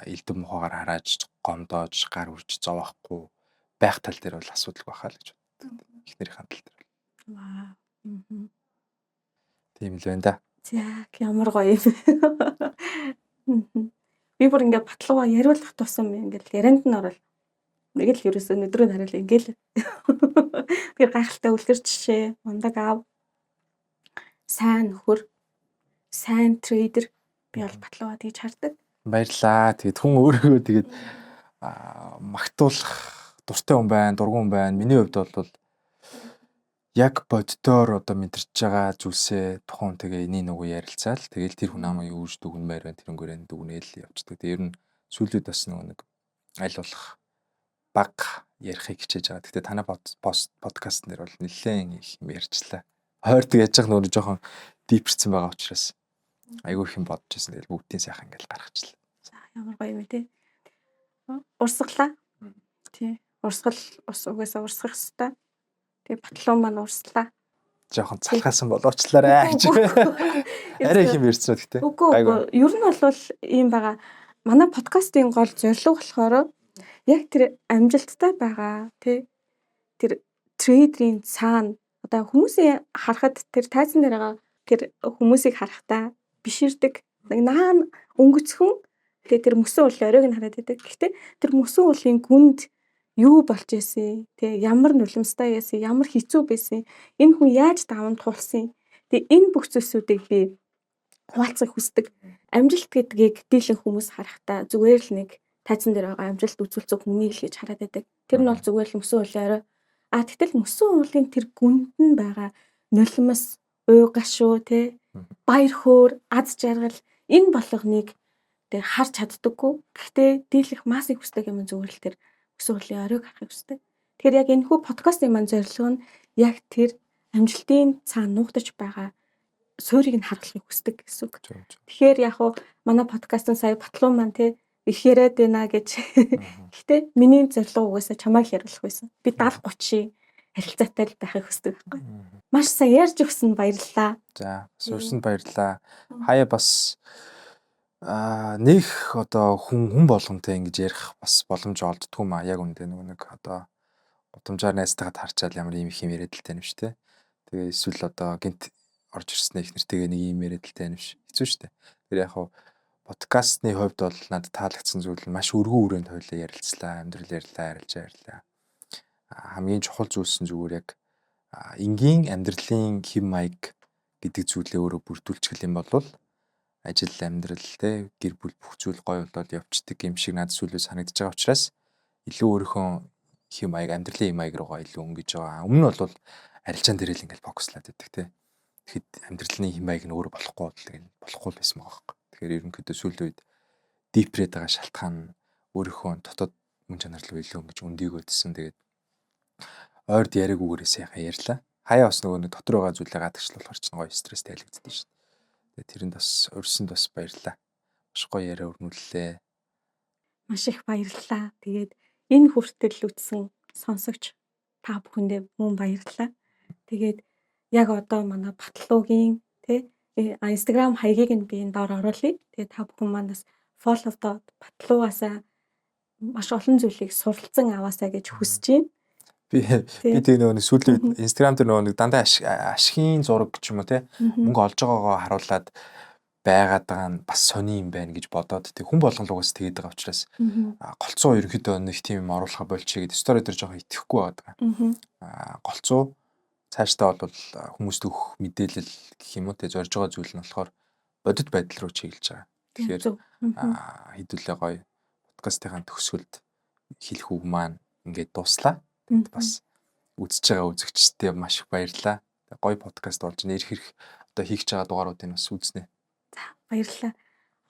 элдв мухагаар харааж гомдоож гар үрж зовохгүй байх тал дээр бол асуудалгүй байхаа л гэж боддог. Эхнэрийн тал дээр. Вау. Тийм л байна да. За ямар гоё юм. Би бүр ингээд Батлуугаа яриулах тусам ингээд ярианд нь орол нэг л ерөөсөө өдрөө хараал ингээл. Тэгэхээр гайхалтай үлгэр жишээ, мундаг аав, сайн нөхөр, сайн трейдер би бол Батлуугаа тэгж хардаг. Баярлаа. Тэгээд хүн өөрийгөө тэгээд магтуулах дуртай хүн байна, дургүй хүн байна. Миний хувьд бол яг боддоор одоо мэдэрч байгаа зүйлсээ тухайн тэгээ эний нөгөө ярилцаал тэгэл тэр хүн намайг юу гэж дүгнмээр байна тэрнгээрээ дүгнээл явцдаг. Тэгээд ер нь сүүлүүд бас нөгөө нэг аль болох баг ярихыг хичээж байгаа. Гэхдээ танай подкаст нэр бол нэлээд их юм ярьчлаа. Хойрдог яаж байгаа нөгөө жоохон дипэрсэн байгаа учраас айгүй их юм бодож байсан. Тэгэл бүгдийн сайхан ингээл гаргачлаа. За ямар гоё юм те. Урсгалаа. Тий. Урсгал ус угаасаа урсгах хэвээр. Тэгээ Батлуу маань урслаа. Жохон залхаасан боловчлаарай гэж. Арай их юм ярьсан гэхдээ. Үгүй. Ер нь бол ийм байгаа. Манай подкастын гол зорилго болохоор яг тэр амжилттай байгаа тий тэр трейдерийн цаана одоо хүмүүсийн харахад тэр тайзан дээр байгаа тэр хүмүүсийг харахтаа биширдэг. Нэг наан өнгөцхөн тэгээ тэр мөсөн уул оройг нь хараад байдаг. Гэхдээ тэр мөсөн уулын гүнд юу болж исэн, тэгээ ямар нулимстай байсан, ямар хэцүү байсан, энэ хүн яаж даван туулсан. Тэгээ энэ бүх зүйлсүүдийг би хуваалцахыг хүсдэг. Амжилт гэдгийг дийлэн хүмүүс харахтаа зүгээр л нэг тайзан дээр байгаа амжилт үзүүлсэн хүнийг л гэж хараад байдаг. Тэр нь бол зүгээр л мөсөн уулын орой. А тэгтэл мөсөн уулын тэр гүнд нь байгаа нулимс, уй гашуу те баяр хөөр, аз жаргал энэ болгоныг тэг харж чаддаггүй. Гэхдээ дийлэх массыг хүсдэг юм зүгээр л тэр Их сургуулийн оройг харахыг хүсдэг. Тэгэхээр яг энэ хүү подкастын маань зорилго нь яг тэр амжилтын цаана нуугдаж байгаа суурийг нь харуулахыг хүсдэг гэсэн үг. Тэгэхээр яг хуу манай подкастын сая Батлуу маань те их яриад байна гэж. Гэхдээ миний зорилго угаасаа чамайг яриулах байсан. Би 70 30-ийн харилцаатай л байхыг хүсдэг байхгүй. Маш сайн ярьж өгсөн баярлалаа. За, бас урьсанд баярлалаа. Хаяа бас нэх одоо хүн болгонтой ингэж ярих бас боломж олддгүй маа. Яг үндэ нөгөө нэг одоо гудамжаар найзтайгаа таарчаал ямар ийм их юм яриад л тань биш те. Тэгээ эсвэл одоо гинт орж ирсэн их нэртэйгээ нэг юм яриад л тань биш. Хэцүү шттэ. Тэр яг хав подкастны хувьд бол надад таалагдсан зүйл нь маш өргөн хүрээнд хоёлаа ярилцлаа, амьдрал ярьлаа, арилжаа ярьлаа. Хамгийн чухал зүйлс нь зүгээр яг энгийн амьдралын хэм маяг гэдэг зүйлээ өөрөө бүрдүүлчих юм бол ажил, амьдрал, те гэр бүл бүх зүйл гоё болоод явцдаг юм шиг надад сүүлээ санагдаж байгаа учраас илүү өөрийнхөө хэм маяг, амьдралын хэм маяг руугаа илүү өнгөж байгаа. Өмнө нь бол арилжаан дээр л ингээл фокуслаад байдаг те. Тэгэхэд амьдралын хэм маяг нь өөрөө болохгүй бол болохгүй л байсан байгаа байхгүй. Тэгэхээр ерөнхийдөө сүүлийн үед дипрээд байгаа шалтгаан нь өөрийнхөө дотоод мөн чанар руу илүү ингэж өндийгөөдсөн. Тэгээд ойрд яриаггүйгээрээ сайхан ярьлаа. Хаяа бас нөгөө нэг дотор байгаа зүйлээ гадагшлуулахар чинь гоё стресс тайлэгддэг шүү дээ. Тэгээд тэрэнд бас урьсанд бас баярлалаа. Маш гоё яриа өрнүүллээ. Маш их баярлалаа. Тэгээд энэ хүртэл үтсэн сонсогч та бүхэндээ мөн баярлалаа. Тэгээд яг одоо манай Батлуугийн тий Instagram хаягийг нь би энэ доор оруулъя. Тэгээд та бүхэн манаас follow-доод Батлуугаасаа маш олон зүйлийг суралцсан аваасаа гэж хүсэж байна. Би би тэг нөгөө нэг сүүлийн үед Instagram дээр нөгөө нэг дандаа ашигын зураг ч юм уу те мөнгө олж байгаагаа харуулад байгаад байгаа нь бас сони юм байна гэж бодоод тэг хүн болгон л угаас тэгээд байгаа учраас голцоо ерөнхийдөө нэг тийм юм оруулахаа болчихъя гэдэг стори дээр жоохон итгэхгүй байгаа. Голцоо цаашдаа бол хүмүүст өгөх мэдээлэл гэх юм уу те зорж байгаа зүйл нь болохоор бодит байдал руу чиглэж байгаа. Тэгэхээр хэдүүлээ гоё подкастынхаа төгсгөлд хэлэх үг маань ингээд дууслаа. Тэгэд бас үзэж байгаа үзэгчдээ маш их баярлалаа. Гоё подкаст болж нэр хэрэг одоо хийх гэж байгаа дугааруудыг бас үзнэ. За баярлалаа.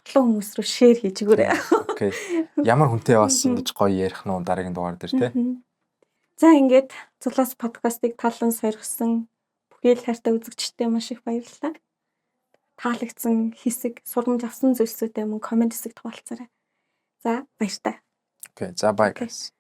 Олон хүмүүс рүү шеэр хийж өгөөрэй. Окей. Ямар хүнтэй бас ингэж гоё ярих нь дараагийн дугаар дээр те. За ингээд Зулаас подкастыг талан сойрхсон бүхий л хайртай үзэгчдээ маш их баярлалаа. Таалагдсан хэсэг, сурамж авсан зүйлсүүдээ мөн коммент хэсэгт хуваалцаарай. За баяртай. Окей. За bye guys.